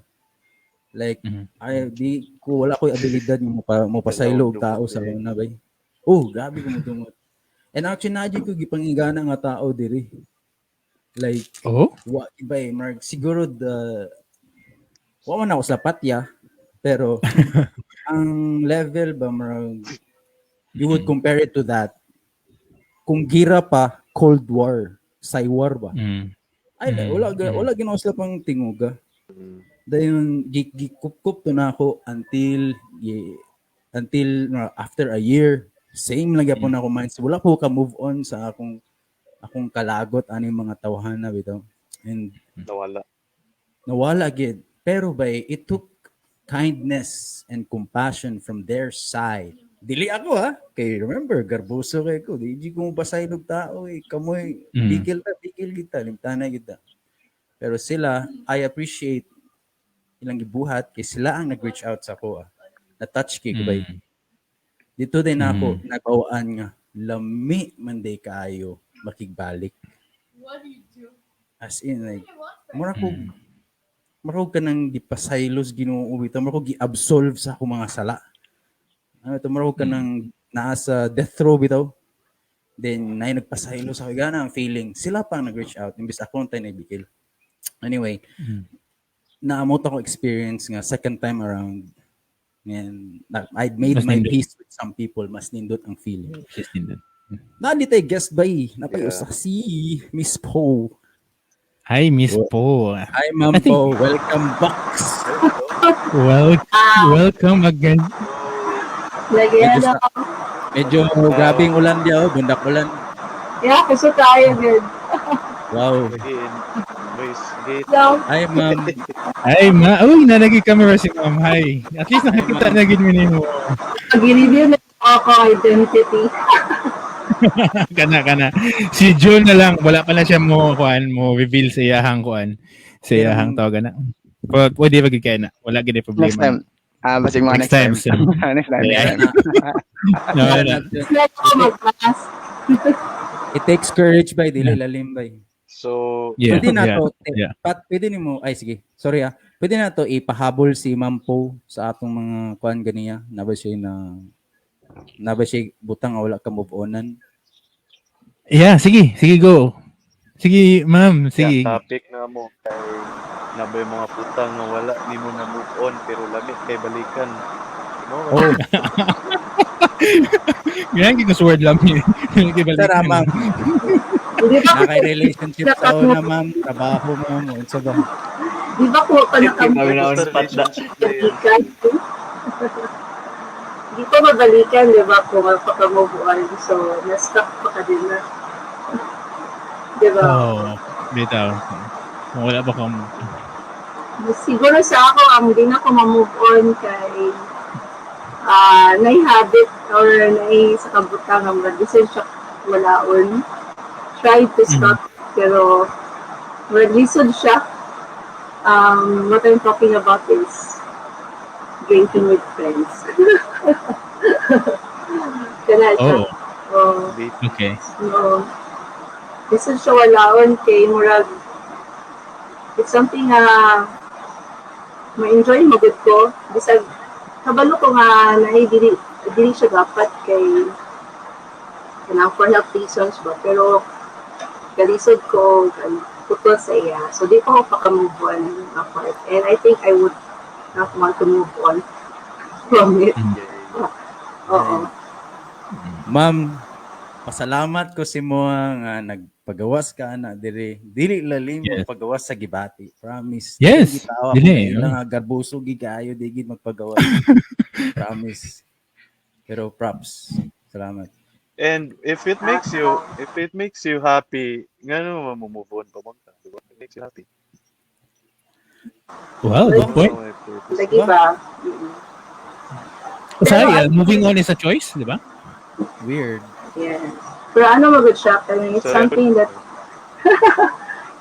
[SPEAKER 1] Like ay di ko, wala ko'y abilidad nga mo pasaylo og tao sa una bay. Oh, grabe ko modungot. And actually naa ko gipangigana nga tao diri. Like
[SPEAKER 2] Oh?
[SPEAKER 1] wa iba eh, Mark. Siguro the wa man ako sa patya, pero ang level ba, marag you would compare it to that. Kung gira pa, Cold War, Psywar ba? Ay, wala ginoo sila pang tinguga. Dayon gikup-kup to na ako until after a year, same lang gyapon ako mindset. Wala ko ka move on sa akong kalagot ani mga tawhana bitaw. And
[SPEAKER 5] Nawala.
[SPEAKER 1] Nawala gid. Pero bay, it took kindness and compassion from their side. Dili ako ha. Kay remember, garboso kay ko. Di ko mapasaylo og tao eh. Kamoy, bikil ta, bikil kita, limtana kita. Pero sila, I appreciate ilang gibuhat kay sila ang nag-reach out sa ako. Ah. Na-touch kay ko bay. Dito din ako nabawaan nga lami man day kaayo makigbalik. As in like mura ko mura ko kanang gipasaylos Ginoo bitaw, mura ko gi-absolve sa akong mga sala. Ano to, mura ko kanang naa sa death row bitaw. Then nay nagpasaylo sa ako, gana ang feeling. Sila pa ang nag-reach out imbis ako ang tay nagbikil. Anyway, naamot ako experience nga second time around and I made
[SPEAKER 2] Mas
[SPEAKER 1] my
[SPEAKER 2] nindot.
[SPEAKER 1] Peace with some people, mas nindot ang feeling.
[SPEAKER 2] Mas nindot.
[SPEAKER 1] Naa di tay guest bay, napay usa si Miss Poe.
[SPEAKER 2] Hi, Miss Poe.
[SPEAKER 1] Hi, Ma'am Poe. Welcome back.
[SPEAKER 2] Well, welcome again.
[SPEAKER 6] Lagi
[SPEAKER 1] Medyo,
[SPEAKER 6] ano.
[SPEAKER 1] medyo grabing ulan diya, oh, bundak ulan.
[SPEAKER 6] Yeah, kasi tayo good.
[SPEAKER 1] Wow.
[SPEAKER 5] Lagi voice gate.
[SPEAKER 6] So,
[SPEAKER 1] Hi, ma'am.
[SPEAKER 2] Hi, ma. Uy, nalagi camera si ma'am. Hi. At least nakikita na gid mo nimo.
[SPEAKER 6] Pag-review na ako identity.
[SPEAKER 2] Kana kana. Si June na lang wala pa na siya mo kuan mo reveal sa iyahang kuan. Sa iyahang tawag na. Pero pwede ba gid kay na? Wala gid problema.
[SPEAKER 3] Next time. Ah, basig mga
[SPEAKER 2] Next time,
[SPEAKER 3] next time. Next time.
[SPEAKER 2] Yeah.
[SPEAKER 3] Next time.
[SPEAKER 2] No.
[SPEAKER 6] Like ako mag-mask.
[SPEAKER 1] It takes courage by dili lalim bay.
[SPEAKER 5] So,
[SPEAKER 1] Pwede na to, Pat, pwede nimo, ay sige, sorry ah. Pwede na to ipahabol si Ma'am Poe sa atong mga kuan ganiya. Na ba siya butang nga wala ka move onan?
[SPEAKER 2] Yeah, sige, sige go. Sige, ma'am, sige.
[SPEAKER 5] Yeah, topic na mo kay na ba yung mga putang nga wala nimo na move on pero lami kay balikan. No?
[SPEAKER 1] Oh,
[SPEAKER 2] Yan gid ko word lang yun.
[SPEAKER 1] tara ma'am.
[SPEAKER 6] Di ba,
[SPEAKER 1] Nakay relationship sa una ma'am, trabaho ma'am, unsa ba?
[SPEAKER 6] Di ba kung pa
[SPEAKER 4] Kami na on
[SPEAKER 5] Basta
[SPEAKER 4] spot da.
[SPEAKER 5] relationship na yun.
[SPEAKER 6] nakabalikan? Di pa mabalikan, di ba, kung pagka-move on. So, na-stuck pa ka din na. Di ba?
[SPEAKER 2] Oh, bitaw. Kung wala pa kang
[SPEAKER 6] Siguro sa ako, ang di na ako ma-move on kay nai-habit or nai sa kabutang ang bisan siya walaon. Tried to stop, pero lisod siya. What I'm talking about is drinking with friends. Kana siya.
[SPEAKER 2] Oh,
[SPEAKER 6] Oh,
[SPEAKER 5] Date.
[SPEAKER 2] Okay.
[SPEAKER 6] No. Lisod siya walaon kay murag it's something nga ma-enjoy mo gud ko bisag kabalo ko nga naay dili dili siya dapat kay kanang for health reasons ba, pero kalisod ko ano, putol sa iya, so di pa ako paka-move on apart and I think I would not want to move on from it. Oo.
[SPEAKER 1] Ma'am, pasalamat ko si mo nga nagpagawas ka ana diri. Dili lalim magpagawas sa gibati. Promise.
[SPEAKER 2] Yes,
[SPEAKER 1] Dili gitawa
[SPEAKER 2] dili,
[SPEAKER 1] ko lang nga garboso gi kaayo di gid magpagawas. Promise. Pero props. Salamat.
[SPEAKER 5] And if it makes you happy, ngano mo move on pa man ka, di ba? It makes you happy.
[SPEAKER 2] Well, good point.
[SPEAKER 5] So, may purpose.
[SPEAKER 6] Lagi ba?
[SPEAKER 2] Sorry, moving on is a choice, di ba?
[SPEAKER 1] Weird.
[SPEAKER 6] Yes. Pero ano magud siya, I mean, it's
[SPEAKER 5] Sorry,
[SPEAKER 6] something that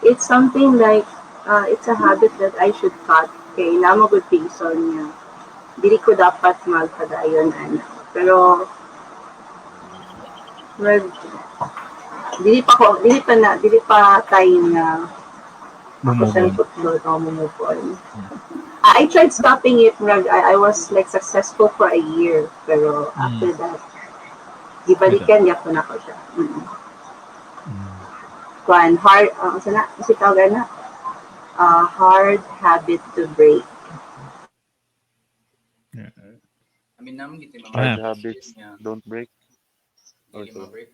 [SPEAKER 6] it's something like it's a habit that I should cut kay naa man gud reason niya. Dili ko dapat magpadayon ana. Pero well, dili pa time na ako
[SPEAKER 2] Move
[SPEAKER 6] siyang
[SPEAKER 2] on.
[SPEAKER 6] putlon o move on. I tried stopping it, murag, I was like successful for a year, pero after that, Gibalikan gyapon ako siya. Kuan hard sa na kasi tawag na hard habit to break.
[SPEAKER 1] I mean, naman gid mga
[SPEAKER 5] Hard habits don't break. Or
[SPEAKER 1] Dili
[SPEAKER 5] so.
[SPEAKER 1] Ma-break.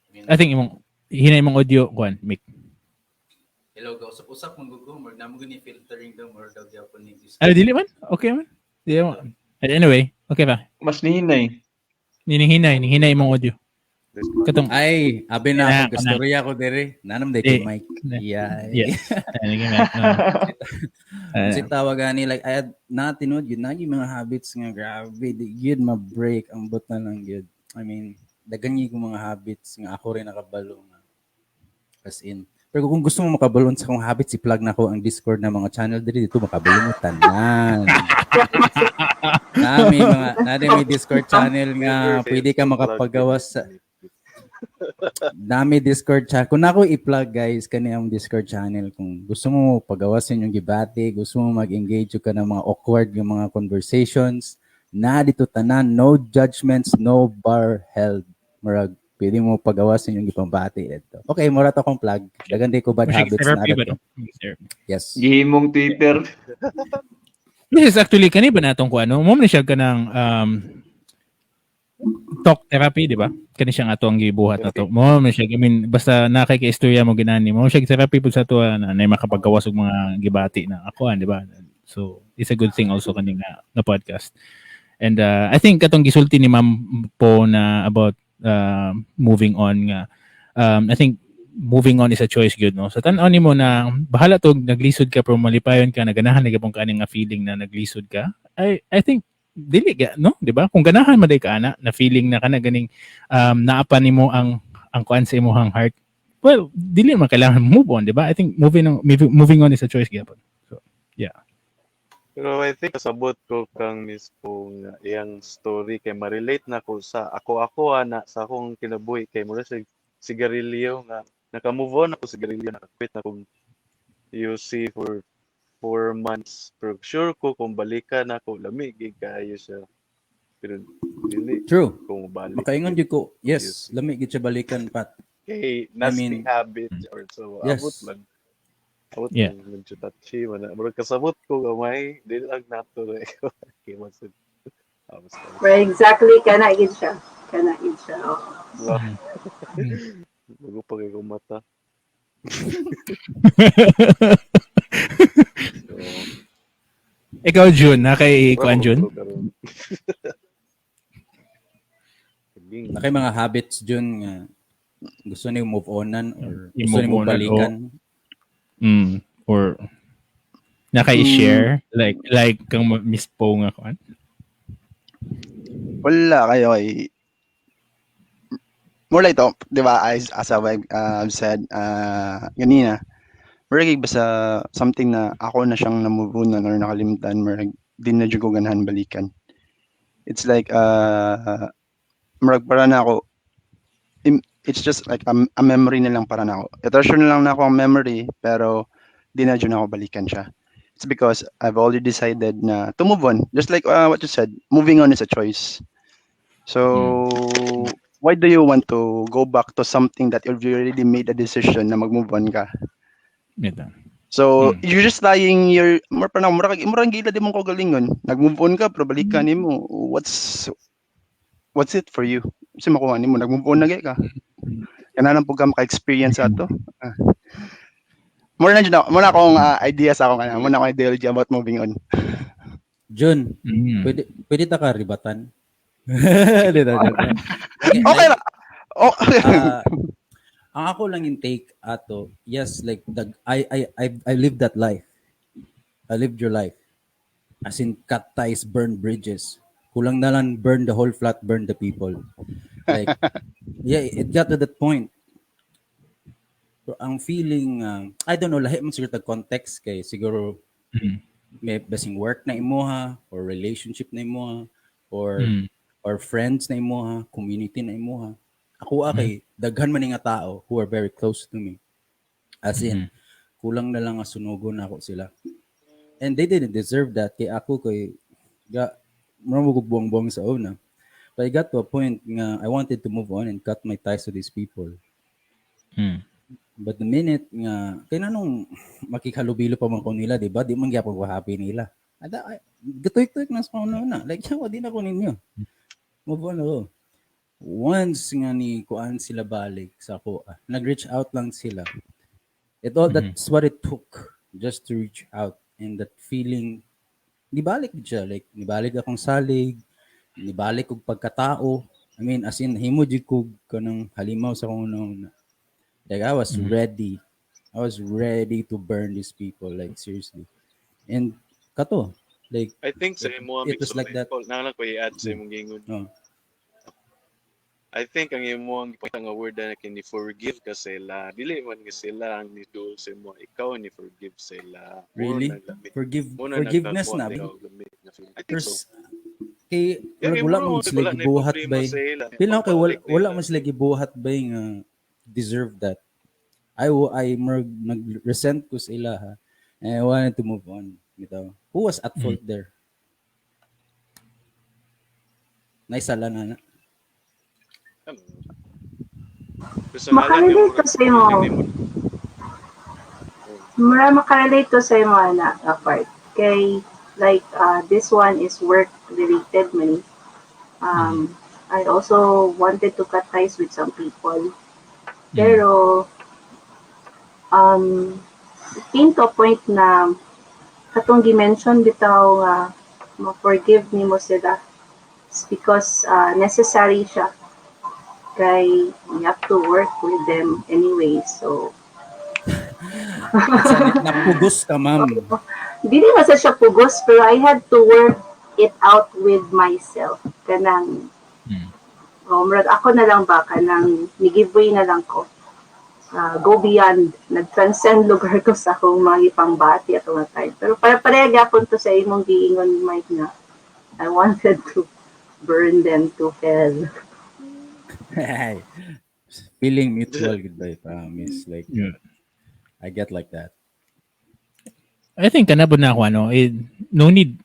[SPEAKER 1] I mean,
[SPEAKER 2] I think imong hinay imong audio kuan, Mick.
[SPEAKER 1] Hello, go usap-usap man gud ko, murag namo gani filtering daw, murag daw gyapon ni Discord.
[SPEAKER 2] Ano, dili man? Okay man. Dili mo. Anyway, okay pa.
[SPEAKER 4] Mas nihinay.
[SPEAKER 2] Nihinay imong audio. Katong
[SPEAKER 1] Ay, abi na
[SPEAKER 2] Yeah,
[SPEAKER 1] ako, gastorya ko dere. Nanam day
[SPEAKER 2] Eh,
[SPEAKER 1] kay mic. Yeah.
[SPEAKER 2] Yes. Ano, mic. Ah.
[SPEAKER 1] Kasi tawag gani, like I had na tinud yun na yung mga habits nga grabe di gyud ma-break, ang but na lang gyud. I mean, daghan gyud kong mga habits nga ako rin nakabalo nga. As in. Pero kung gusto mo makabalo sa akong habits, i-plug na ko ang Discord na mga channel diri dito makabalo mo tanan. Na may mga na may Discord channel nga
[SPEAKER 5] Never
[SPEAKER 1] pwede ka
[SPEAKER 5] fails to plug
[SPEAKER 1] makapagawas sa
[SPEAKER 5] it.
[SPEAKER 1] Dami Discord channel. Kung ako i-plug, guys, kani ang Discord channel, kung gusto mo pagawasin yung gibati, gusto mo mag-engage ka ng mga awkward yung mga conversations, na dito tanan, no judgments, no bar held. Murag pwede mo pagawasin yung gipambati dito. Okay, mura to akong plug. Dagan di ko bad
[SPEAKER 2] Music
[SPEAKER 1] habits na
[SPEAKER 2] therapy ba
[SPEAKER 1] dito.
[SPEAKER 2] no? Therapy.
[SPEAKER 1] Yes.
[SPEAKER 4] Gihimong Twitter.
[SPEAKER 2] This is actually kani ba natong kuan, no? Mo man siya kanang talk therapy, di ba? Kani siya nga ato ang gibuhat na to. Mo man siya, I mean, basta na kay istorya mo ginani mo siya therapy pud sa ato na, na makapagawas og mga gibati na ako, di ba? So, it's a good thing also kani nga podcast. And I think katong gisulti ni Ma'am Po na about moving on nga, I think moving on is a choice gyud, no? Sa tan-aw nimo na bahala to naglisod ka pero malipayon ka, naganahan na gyapon ka ani nga feeling na naglisod ka. I think dili ga, no, di ba? Kung ganahan man day ka ana na feeling na kana ganing naa pa nimo ang kuan sa imong heart, well, dili man kailangan move on, di ba? I think moving on is a choice gyapon, so yeah.
[SPEAKER 5] Pero I think kasabot ko kang Miss Po nga iyang story kay ma-relate na ko sa ako ana sa akong kinabuhi kay mura siya sigarilyo nga naka-move on ako sigarilyo, naka-quit na kong UC for 4 months, pero sure ko kung balikan ako lami gid kaayo siya, pero dili
[SPEAKER 1] True.
[SPEAKER 5] kung balik
[SPEAKER 1] Makaingon jud ko. Yes, lami gid siya balikan, Pat.
[SPEAKER 5] Kay nasty
[SPEAKER 1] mean,
[SPEAKER 5] habit or so. Abot lang. Abot lang medyo touchy man na. Murag kasabot ko gamay, dili lang nato na ikaw. Okay, what's it? Ah, basta.
[SPEAKER 6] Right, exactly kana gid siya. Kana gid siya. Oo.
[SPEAKER 5] Wala. Bago pa kay kong mata. So,
[SPEAKER 2] Ikaw, June, na kay kuan, June?
[SPEAKER 5] Karon. Sige.
[SPEAKER 1] Na kay mga habits jud nga gusto niyo move onan or gusto
[SPEAKER 2] I-move
[SPEAKER 1] niyo
[SPEAKER 2] onan,
[SPEAKER 1] balikan.
[SPEAKER 2] Or na kay share like kang Miss Po nga kuan?
[SPEAKER 3] Wala kayo ay more like to, di ba, as I've said ganina, murag basta something na ako na siyang na-move on or nakalimtan, murag di na jud ko ganahan balikan. It's like, murag para na ako, it's just like a memory na lang para na ako. I-treasure na lang na ako ang memory, pero di na jud na ako balikan siya. It's because I've already decided na to move on. Just like what you said, moving on is a choice. So, why do you want to go back to something that you've already made a decision na mag-move on ka?
[SPEAKER 2] Ito.
[SPEAKER 3] So, you're just lying your more pa na mura murang gila di mong kagalingon. Nag-move on ka pero balikan nimo. What's it for you? Kasi makuha nimo nag-move on na gyud ka. Kana lang pud ka maka-experience ato. Ah. More na jud na, more na akong idea sa akong kana, more na akong ideology about moving on.
[SPEAKER 1] Jun, pwede pwede ta ka ribatan? Dito, dito.
[SPEAKER 3] Okay ra. Oh,
[SPEAKER 1] Ang ako lang yung take ato, yes, like the I lived that life. I lived your life. As in, cut ties, burn bridges. Kulang na lang burn the whole flat, burn the people. Like, yeah, it got to that point. Pero ang feeling, I don't know, lahi man siguro tag context kay siguro may basing work na imuha or relationship na imuha or or friends na imuha, community na imuha. Ako kay daghan man ni nga tao who are very close to me. As in, kulang na lang nga sunugon ako sila. And they didn't deserve that kay ako kay ga mura mo buwang-buwang sa una. But I got to a point nga I wanted to move on and cut my ties to these people. But the minute nga kay nanong makikhalubilo pa man ko nila, di ba? Di man gyapon ko happy nila. Ada gatuik-tuik na sa una. Like, yawa di na ko ninyo. Move on ako. Once nga ni kuan sila balik sa ako, nag-reach out lang sila. It all that's what it took just to reach out, and that feeling nibalik gid siya, like nibalik akong salig, nibalik og pagkatao. I mean, as in himo jud ko kanang halimaw sa akong una. Like I was ready. I was ready to burn these people, like seriously. And kato, like
[SPEAKER 5] I think sa imo
[SPEAKER 1] it was like that.
[SPEAKER 5] Na lang ko i-add sa imong gingon.
[SPEAKER 1] Oh.
[SPEAKER 5] I think ang imo ang gipakita nga word na kini forgive ka sila. Dili man nga sila ang ni-do sa imo, ikaw ni forgive sila. Mo
[SPEAKER 1] Really?
[SPEAKER 5] na
[SPEAKER 1] Forgive
[SPEAKER 5] mo na
[SPEAKER 1] forgiveness na.
[SPEAKER 5] nagkakuha og lami nga feeling. I think so.
[SPEAKER 1] Pers, kay
[SPEAKER 5] Yeah, kay
[SPEAKER 1] wala
[SPEAKER 5] mo,
[SPEAKER 1] man sila
[SPEAKER 5] wala na
[SPEAKER 1] gibuhat
[SPEAKER 5] problema
[SPEAKER 1] bay.
[SPEAKER 5] sa ila.
[SPEAKER 1] Feel ako kay wala,
[SPEAKER 5] Pabalik
[SPEAKER 1] wala
[SPEAKER 5] nila.
[SPEAKER 1] man sila gibuhat bay nga deserve that. I murag nag-resent ko sa ila ha. And I wanted to move on. Bitaw. Who was at fault there? Naisala na na.
[SPEAKER 5] Ano? Personalan
[SPEAKER 6] Makarelate
[SPEAKER 5] yung
[SPEAKER 6] ko sa imo. Mura makarelate ko sa imo ana nga part. Kay like this one is work related man. I also wanted to cut ties with some people. Pero it came to a point na katong gi-mention bitaw nga ma-forgive nimo sila. It's because necessary siya. Kay you have to work with them anyway. So
[SPEAKER 1] Napugos ka, ma'am.
[SPEAKER 6] Dili man sa siya pugos, pero I had to work it out with myself. Kanang oh, murag ako na lang ba, kanang ni-give way na lang ko. Go beyond, nag-transcend lugar ko sa akong mga ipangbati at mga time. Pero pare-pareha gyapon to sa imong giingon, Mike, na I wanted to burn them to hell.
[SPEAKER 1] Feeling mutual goodbye, promise. Like, I get like that.
[SPEAKER 2] I think kana na ako ano, eh, no need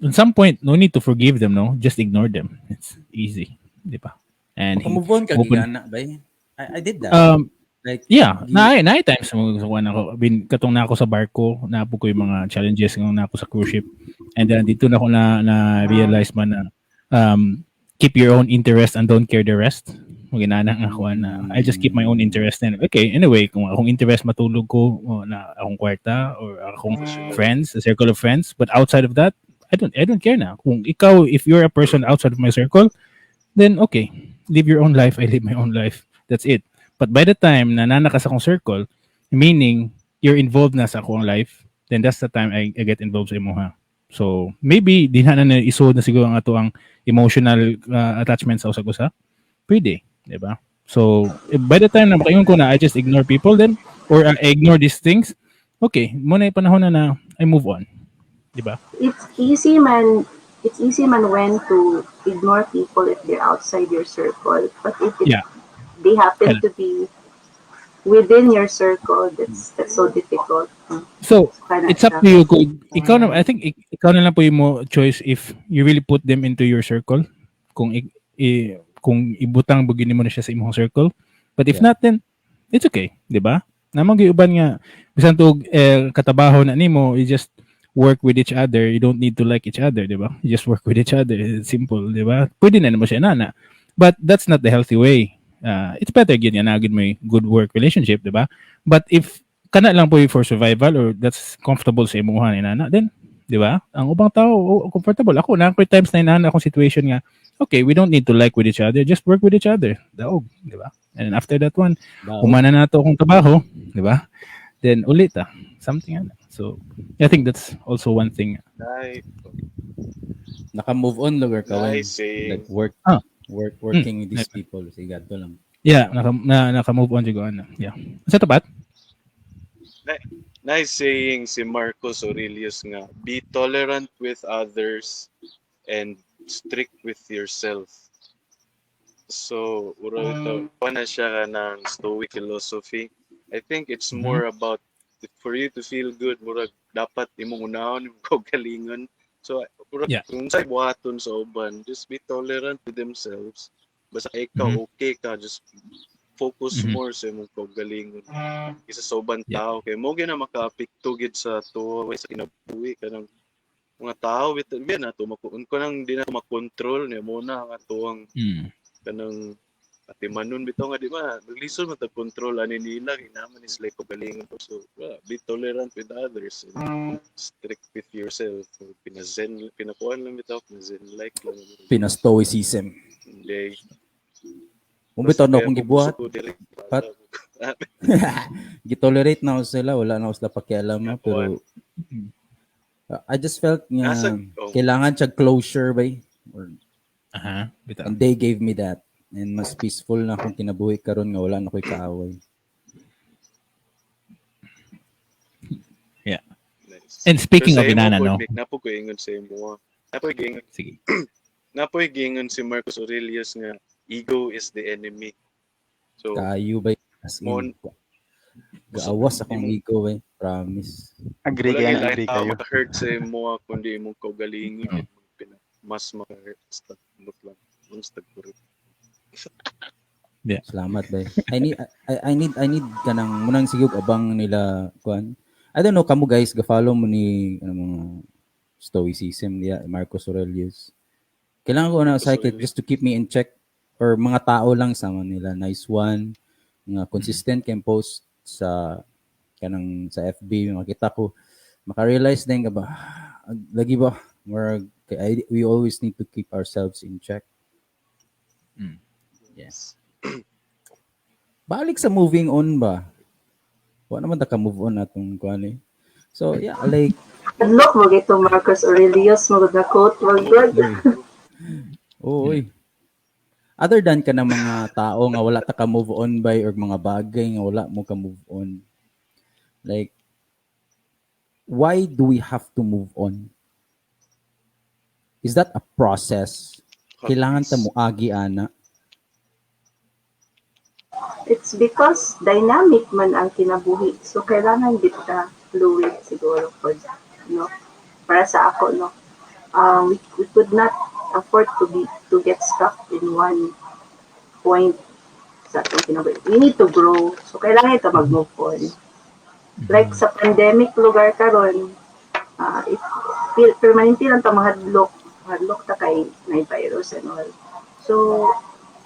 [SPEAKER 2] at some point, no need to forgive them, no? Just ignore them. It's easy, di ba? And
[SPEAKER 1] Move on ka
[SPEAKER 2] open-
[SPEAKER 1] gigana, bay. I did that. Like
[SPEAKER 2] Yeah, na times mo sa kuan ako. Bin katong na ako sa barko, naapo ko yung mga challenges ng na ako sa cruise ship. And then dito na ako na realize man na keep your own interest and don't care the rest. Maginana nga ako na I just keep my own interest and okay, anyway, kung akong interest matulog ko o, na akong kwarta or akong friends, a circle of friends, but outside of that, I don't care na. Kung ikaw, if you're a person outside of my circle, then okay, live your own life, I live my own life. That's it. But by the time na nana ka sa akong circle, meaning you're involved na sa akong life, then that's the time I get involved sa imuha. So maybe di na isuod na siguro ang ato ang emotional attachment sa usag-usa. Pwede, di ba? So eh, by the time na makaingon ko na I just ignore people then or I ignore these things, okay, mo na yung panahon na na I move on. Di ba?
[SPEAKER 6] It's easy man when to ignore people if they're outside your circle. But if it, they happen to be within your circle, that's so difficult.
[SPEAKER 2] So
[SPEAKER 6] Kana
[SPEAKER 2] it's up
[SPEAKER 6] siya.
[SPEAKER 2] to you kung ikaw na. I think ikaw na lang po yung mo choice if you really put them into your circle, kung kung ibutang bugin mo na siya sa imong circle, but if not, then it's okay, di ba? Namang giuban nga bisan tug eh, katabaho na nimo, you just work with each other. You don't need to like each other, di ba? You just work with each other. It's simple, di ba? Pwede na namo siya nana, but that's not the healthy way. It's better gyud nga naa gyud may good work relationship, di ba? But if kana lang po yung for survival or that's comfortable sa imuha ni nana, then di ba, ang ubang tao, oh, comfortable. Ako na ako times na inana akong situation nga okay, we don't need to like with each other, just work with each other, daog, di ba? And then after that one,
[SPEAKER 1] Daog.
[SPEAKER 2] Humana na to akong trabaho, di ba? Then ulit ah something ana. So I think that's also one thing.
[SPEAKER 5] Nice.
[SPEAKER 1] Naka-move on lugar ka when
[SPEAKER 5] Nice saying.
[SPEAKER 1] Like work working with these people. Sige, to lang.
[SPEAKER 2] Yeah, naka move on siguro ano. Yeah, sa tapat.
[SPEAKER 5] Nice saying si Marcus Aurelius nga, "Be tolerant with others and strict with yourself." So, uro ito, pa na siya ng Stoic philosophy. I think it's more about for you to feel good, murag dapat imong unahon imong kaugalingon. So kung sa buhaton sa uban, just be tolerant to themselves. Basta ikaw okay ka, just focus more sa imong kaugalingon. Isa sa uban tao kay mo gyud na makaapekto gid sa tuwa sa kinabuhi kanang mga tao bitaw biya na to makuun ko nang di na to makontrol niya mo na ang atuang kanang atimanon bitaw nga di ba naglisod man tag control ani nila kay naman is like kaugalingon to. So yeah, be tolerant with others and strict with yourself. So, pina-zen, pinakuan lang bitaw, pina-zen like lang.
[SPEAKER 1] Pina-stoicism.
[SPEAKER 5] Hindi.
[SPEAKER 1] Kung bitaw na akong
[SPEAKER 5] Kaya
[SPEAKER 1] gibuhat,
[SPEAKER 5] kung gusto ko diri,
[SPEAKER 1] Pat. Gitolerate na ako sila, wala na ako sila pakialam na, pero I just felt nga
[SPEAKER 5] oh.
[SPEAKER 1] kailangan siya closure ba eh? Or,
[SPEAKER 2] Bitaw.
[SPEAKER 1] and they gave me that. And mas peaceful na akong kinabuhi karon nga wala na ko'y kaaway.
[SPEAKER 2] Yeah.
[SPEAKER 5] Nice.
[SPEAKER 2] And speaking
[SPEAKER 5] Pero
[SPEAKER 2] of
[SPEAKER 5] sa imo
[SPEAKER 2] inana,
[SPEAKER 5] po,
[SPEAKER 2] no?
[SPEAKER 5] Mick, napo ko ingon sa imo. Ah. Napo giingon,
[SPEAKER 2] Sige.
[SPEAKER 5] napo giingon si Marcus Aurelius nga ego is the enemy. So,
[SPEAKER 1] Kayo ba? As in, gaawas akong ego eh. Promise.
[SPEAKER 3] Agree
[SPEAKER 5] wala
[SPEAKER 3] kayo,
[SPEAKER 5] gyud
[SPEAKER 3] agree
[SPEAKER 5] tao
[SPEAKER 3] kayo.
[SPEAKER 5] maka-hurt sa imo ah, kundi imong kaugalingon mas maka-hurt sa lang. Mas tagpuro.
[SPEAKER 1] Salamat bay. I need kanang munang sigug abang nila kuan. I don't know kamo guys ga-follow mo ni ano mga stoicism niya Marcus Aurelius. Kailangan ko na
[SPEAKER 5] Marcus
[SPEAKER 1] sa
[SPEAKER 5] Aurelius.
[SPEAKER 1] just to keep me in check or mga tao lang sama nila nice one nga consistent kay post sa kanang sa FB makita ko maka-realize din ka ba lagi ba more we always need to keep ourselves in check. Yes. Balik sa moving on ba? Wa naman ta ka move on atong kuan eh. So yeah, like
[SPEAKER 6] Look mo gito Marcus Aurelius mo na quote wag good.
[SPEAKER 1] Oo, oy. Other than ka ng mga tao nga wala ta ka move on by or mga bagay nga wala mo ka move on. Like why do we have to move on? Is that a process? Kailangan ta mo agi ana.
[SPEAKER 6] It's because dynamic man ang kinabuhi. So kailangan kita fluid siguro for no para sa ako no. We could not afford to get stuck in one point sa atong kinabuhi. We need to grow. So kailangan ito mag-move on. Like sa pandemic lugar karon, if permanente lang ta mahadlok, mahadlok ta kay may virus and all. So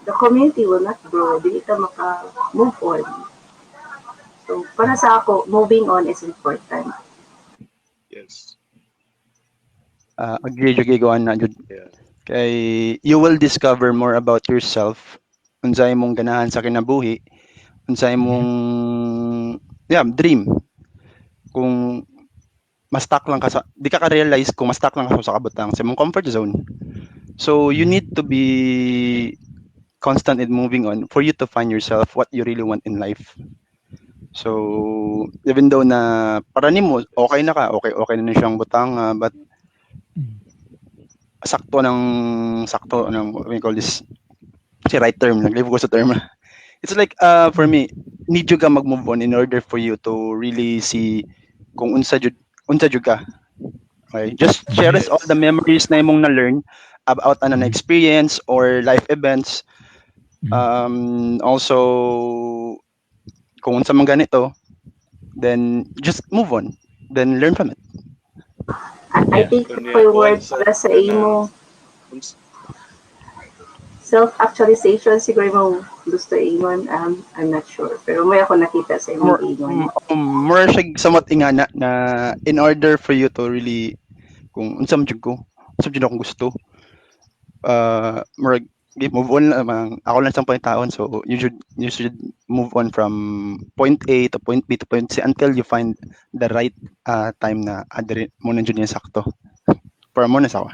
[SPEAKER 6] the community will not grow, dili ta maka-move on. So para sa ako, moving on is important.
[SPEAKER 5] Yes.
[SPEAKER 3] Agree jud ko ana jud. Kay you will discover more about yourself, unsay imong ganahan sa kinabuhi, unsay imong yeah, dream. Kung ma-stuck lang ka sa di ka ka-realize kung ma-stuck lang ka sa kabutang sa imong comfort zone. So you need to be constant in moving on for you to find yourself what you really want in life. So even though na para nimo okay na ka, okay na siyang butang, but sakto ng what we call this si right term, naglive ko sa term. It's like for me, need you ka mag-move on in order for you to really see kung unsa jud ka. Okay? Just cherish all the memories na imong na-learn about an experience or life events. Also kung unsa man ganito, then just move on. Then learn from it.
[SPEAKER 6] I think
[SPEAKER 5] Kunya,
[SPEAKER 6] for word
[SPEAKER 5] kuwan
[SPEAKER 6] para sa imo self-actualization siguro mo gusto ingon, I'm not sure pero may ako nakita sa imong
[SPEAKER 3] More,
[SPEAKER 6] ingon.
[SPEAKER 3] more siya somewhat ingana na in order for you to really kung unsa man jud ko, unsa jud akong gusto. More move on lang ako lang sa point taon, so you should move on from point A to point B to point C until you find the right time na adre mo na jud niya sakto. Para mo na sa ako.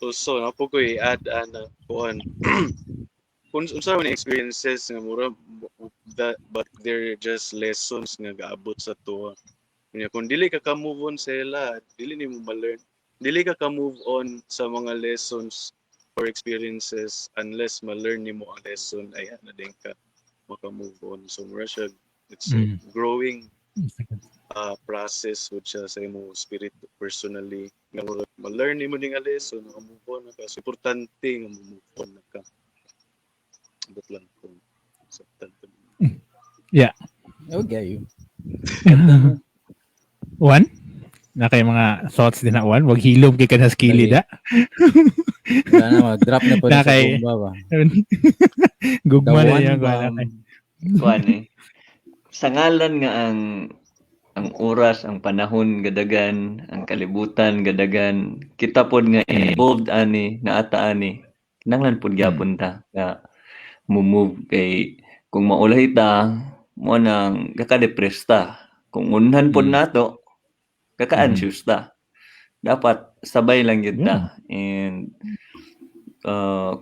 [SPEAKER 5] Also, napo ko i-add ana kuan. Kung unsa man experiences nga mura that but they're just lessons nga gaabot sa tuwa. Kunya kung dili ka ka move on sa ila, dili nimo ma-learn. Dili ka ka move on sa mga lessons or experiences unless ma-learn nimo ang lesson ay ana din ka maka-move on. So mura siya it's growing Process with siya sa imo spirit personally nga murag ma-learn nimo ning lesson, naka-move on na ka. So, importante nga mo-move on na ka. Ambot lang kung saktan to.
[SPEAKER 1] I would get you.
[SPEAKER 2] Juan? Na kay mga thoughts din na, Juan? Wag hilom kay ka sa skili da.
[SPEAKER 1] Wala na, mag-drop na po
[SPEAKER 2] Na
[SPEAKER 1] na sa
[SPEAKER 2] kay-
[SPEAKER 1] kumba ba?
[SPEAKER 2] Gugma
[SPEAKER 1] The
[SPEAKER 2] na
[SPEAKER 1] one
[SPEAKER 2] niya.
[SPEAKER 1] bomb.
[SPEAKER 4] Kuan eh. Sa ngalan nga ang oras, ang panahon gadagan, ang kalibutan gadagan, kita pod nga involved ani, naata ani. Kinahanglan pod gyapon ta nga mo-move kay kung maulahi ta, mo nang kaka-depress ta. Kung unhan pod nato, kaka-anxious ta. Dapat sabay lang gyud ta. And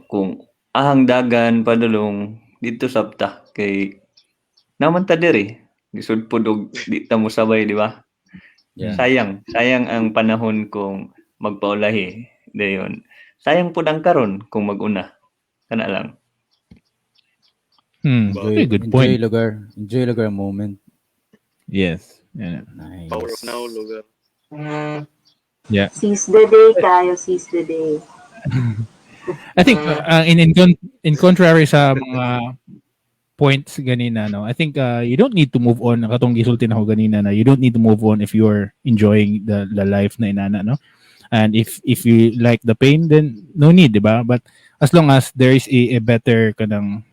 [SPEAKER 4] kung ahang dagan padulong dito sabta kay naman ta diri gisud pod og di ta mo sabay, di ba?
[SPEAKER 1] Yeah.
[SPEAKER 4] Sayang, sayang ang panahon kung magpaulahi dayon. Sayang pud ang karon kung maguna. Kana lang.
[SPEAKER 1] Enjoy,
[SPEAKER 2] Okay, good
[SPEAKER 1] enjoy
[SPEAKER 2] point.
[SPEAKER 1] Lugar. Enjoy lugar moment.
[SPEAKER 2] Yes. Yeah.
[SPEAKER 1] Nice.
[SPEAKER 5] Power of now, lugar.
[SPEAKER 6] Seize the day kayo, seize the day.
[SPEAKER 2] I think in contrary sa mga points ganina, no, I think you don't need to move on. Katong gisulti nako ganina na you don't need to move on if you're enjoying the life na inana, no? And if you like the pain, then no need, di ba? But as long as there is a better kanang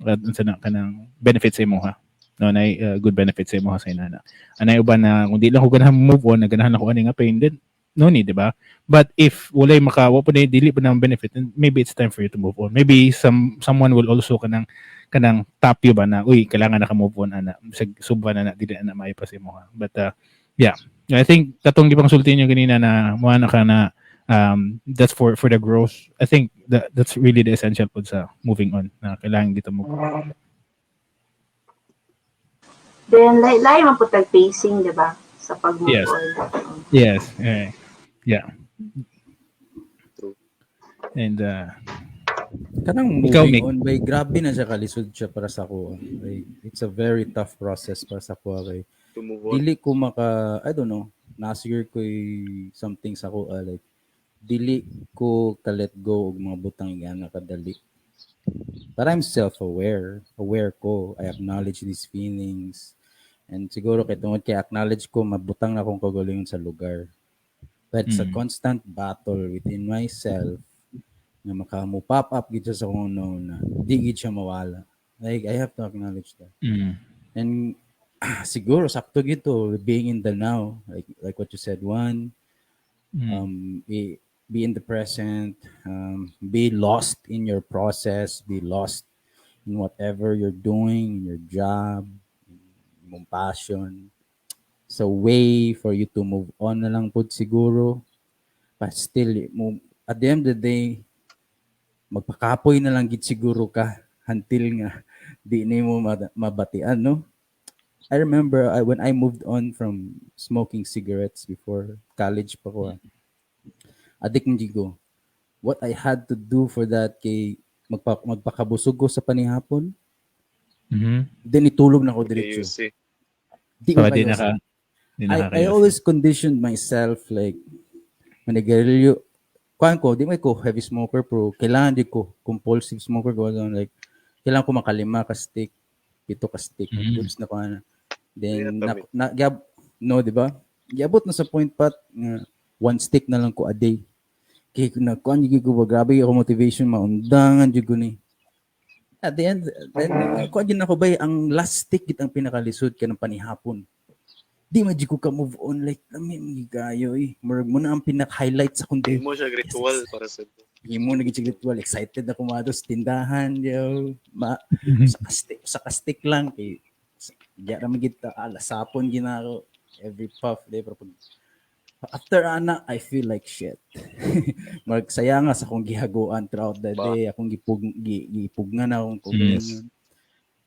[SPEAKER 2] unsa na kanang benefit sa imo ha, no, na good benefit sa imo ha sa inana. Anay uban na kung di lang ko ganahan move on, naganahan ako ani nga pain, then no need, di ba? But if walay maka wa pa na dili pa nang benefit, then maybe it's time for you to move on. Maybe someone will also kanang tap you ba na, "Uy, kailangan na ka move on ana." Bisag suba na na dili na maayo pa sa imo ha. But yeah, I think katong gipang sulti niyo ganina na mo na ka na that's for the growth. I think that's really the essential pod sa moving on na kailangan dito mo.
[SPEAKER 6] Then, lahi man po tag pacing, di ba? Sa pag-move
[SPEAKER 2] Yes.
[SPEAKER 6] on.
[SPEAKER 2] Yes. Yeah.
[SPEAKER 5] True.
[SPEAKER 2] And
[SPEAKER 1] Kanang
[SPEAKER 2] Ikaw,
[SPEAKER 1] moving
[SPEAKER 2] Mick.
[SPEAKER 1] On, bay, grabe na siya kalisod siya para sa ako. Like, it's a very tough process para sa ako. Kay,
[SPEAKER 5] To move on.
[SPEAKER 1] dili ko maka, I don't know, nasiguro ko something sa ako, like, dili ko ka-let go og mga butang nga kadali. But I'm self-aware. Aware ko. I acknowledge these feelings. And siguro kay tungod kay acknowledge ko, mabutang na akong kagalingon sa lugar. But it's a constant battle within myself nga maka mo pop up gid siya sa akong no na di gid siya mawala. Like, I have to acknowledge that. And siguro sakto gito being in the now, like what you said, one, be in the present, be lost in your process, be lost in whatever you're doing, in your job, in imong passion. It's a way for you to move on na lang pod siguro. But still, mo, at the end of the day, magpakapoy na lang gid siguro ka until nga di nimo mabatian, no? I remember when I moved on from smoking cigarettes before college pa ko. Addict man jud ko. What I had to do for that kay magpakabusog ko sa panihapon, then itulog na ko diretso.
[SPEAKER 5] KUC.
[SPEAKER 1] Di ko
[SPEAKER 2] So, di
[SPEAKER 1] kayo
[SPEAKER 2] na ka di na
[SPEAKER 1] I
[SPEAKER 2] kakayosi.
[SPEAKER 1] Always conditioned myself like manigarilyo kuan ko, di may ko heavy smoker, pero kailangan di ko compulsive smoker ko, ano, like kailangan ko makalima ka stick, pito ka stick, goods na ko ana. Then
[SPEAKER 5] Kaya
[SPEAKER 1] na,
[SPEAKER 5] tami.
[SPEAKER 1] Na gyab, no, di ba, giabot na sa point pat nga one stick na lang ko a day kay na kuan gyud ko ba, grabe ako motivation, maundangan jud ko ni. At the end then kuan gyud ako bay, ang last stick gid ang pinakalisod ka ng panihapon, di man jud ko ka move on, like lami man gyud kayo eh, murag mo na ang pinaka-highlight sa akong day.
[SPEAKER 5] Imo siya ritual para sa
[SPEAKER 1] Himo na gid siya ritual, excited na kumado sa tindahan yo ma sa kastik lang kay di ra man gid ta alasapon ginako every puff day, pero pag after ana I feel like shit. Magsaya nga sa akong gihaguan throughout the
[SPEAKER 5] Ba.
[SPEAKER 1] day, akong gipugnan akong kaugalingon.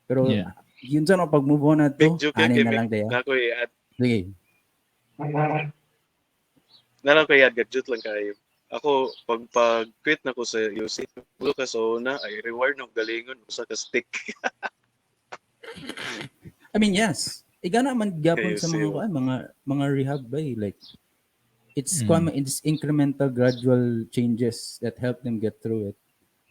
[SPEAKER 1] Pero yun sa no, pag move on na to,
[SPEAKER 5] Big joke
[SPEAKER 1] ani
[SPEAKER 5] kay
[SPEAKER 1] na
[SPEAKER 5] Mick.
[SPEAKER 1] lang daya.
[SPEAKER 5] Na ko i-add.
[SPEAKER 1] Sige.
[SPEAKER 5] Na lang ko i-add, gadget lang kayo. Ako, pag quit na ko sa UC, ulo ka sa una, ay reward ng galingon, usa ka stick.
[SPEAKER 1] I mean, yes. Igana man gyapon
[SPEAKER 5] Kayo
[SPEAKER 1] sa mga
[SPEAKER 5] siyo.
[SPEAKER 1] Kuan, mga rehab ba eh. Like it's kuan, it's incremental gradual changes that help them get through it.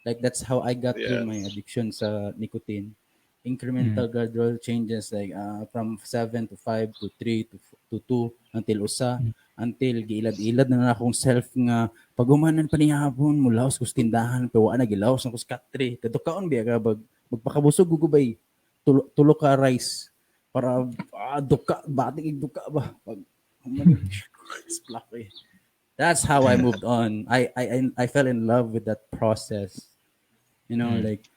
[SPEAKER 1] Like that's how I got through my addiction sa nicotine. Incremental gradual changes, like from 7 to 5 to 3 to 2 until usa, until giilad-ilad na na akong self nga pag humanan pa niya hapon mulaos ko sa tindahan, pero wa na, gilaos na ko sa katre kadukaon biya ka bag magpakabusog ko bay tulo, tulo ka rice para duka batik duka ba pag human splak eh. That's how I moved on. I fell in love with that process. Like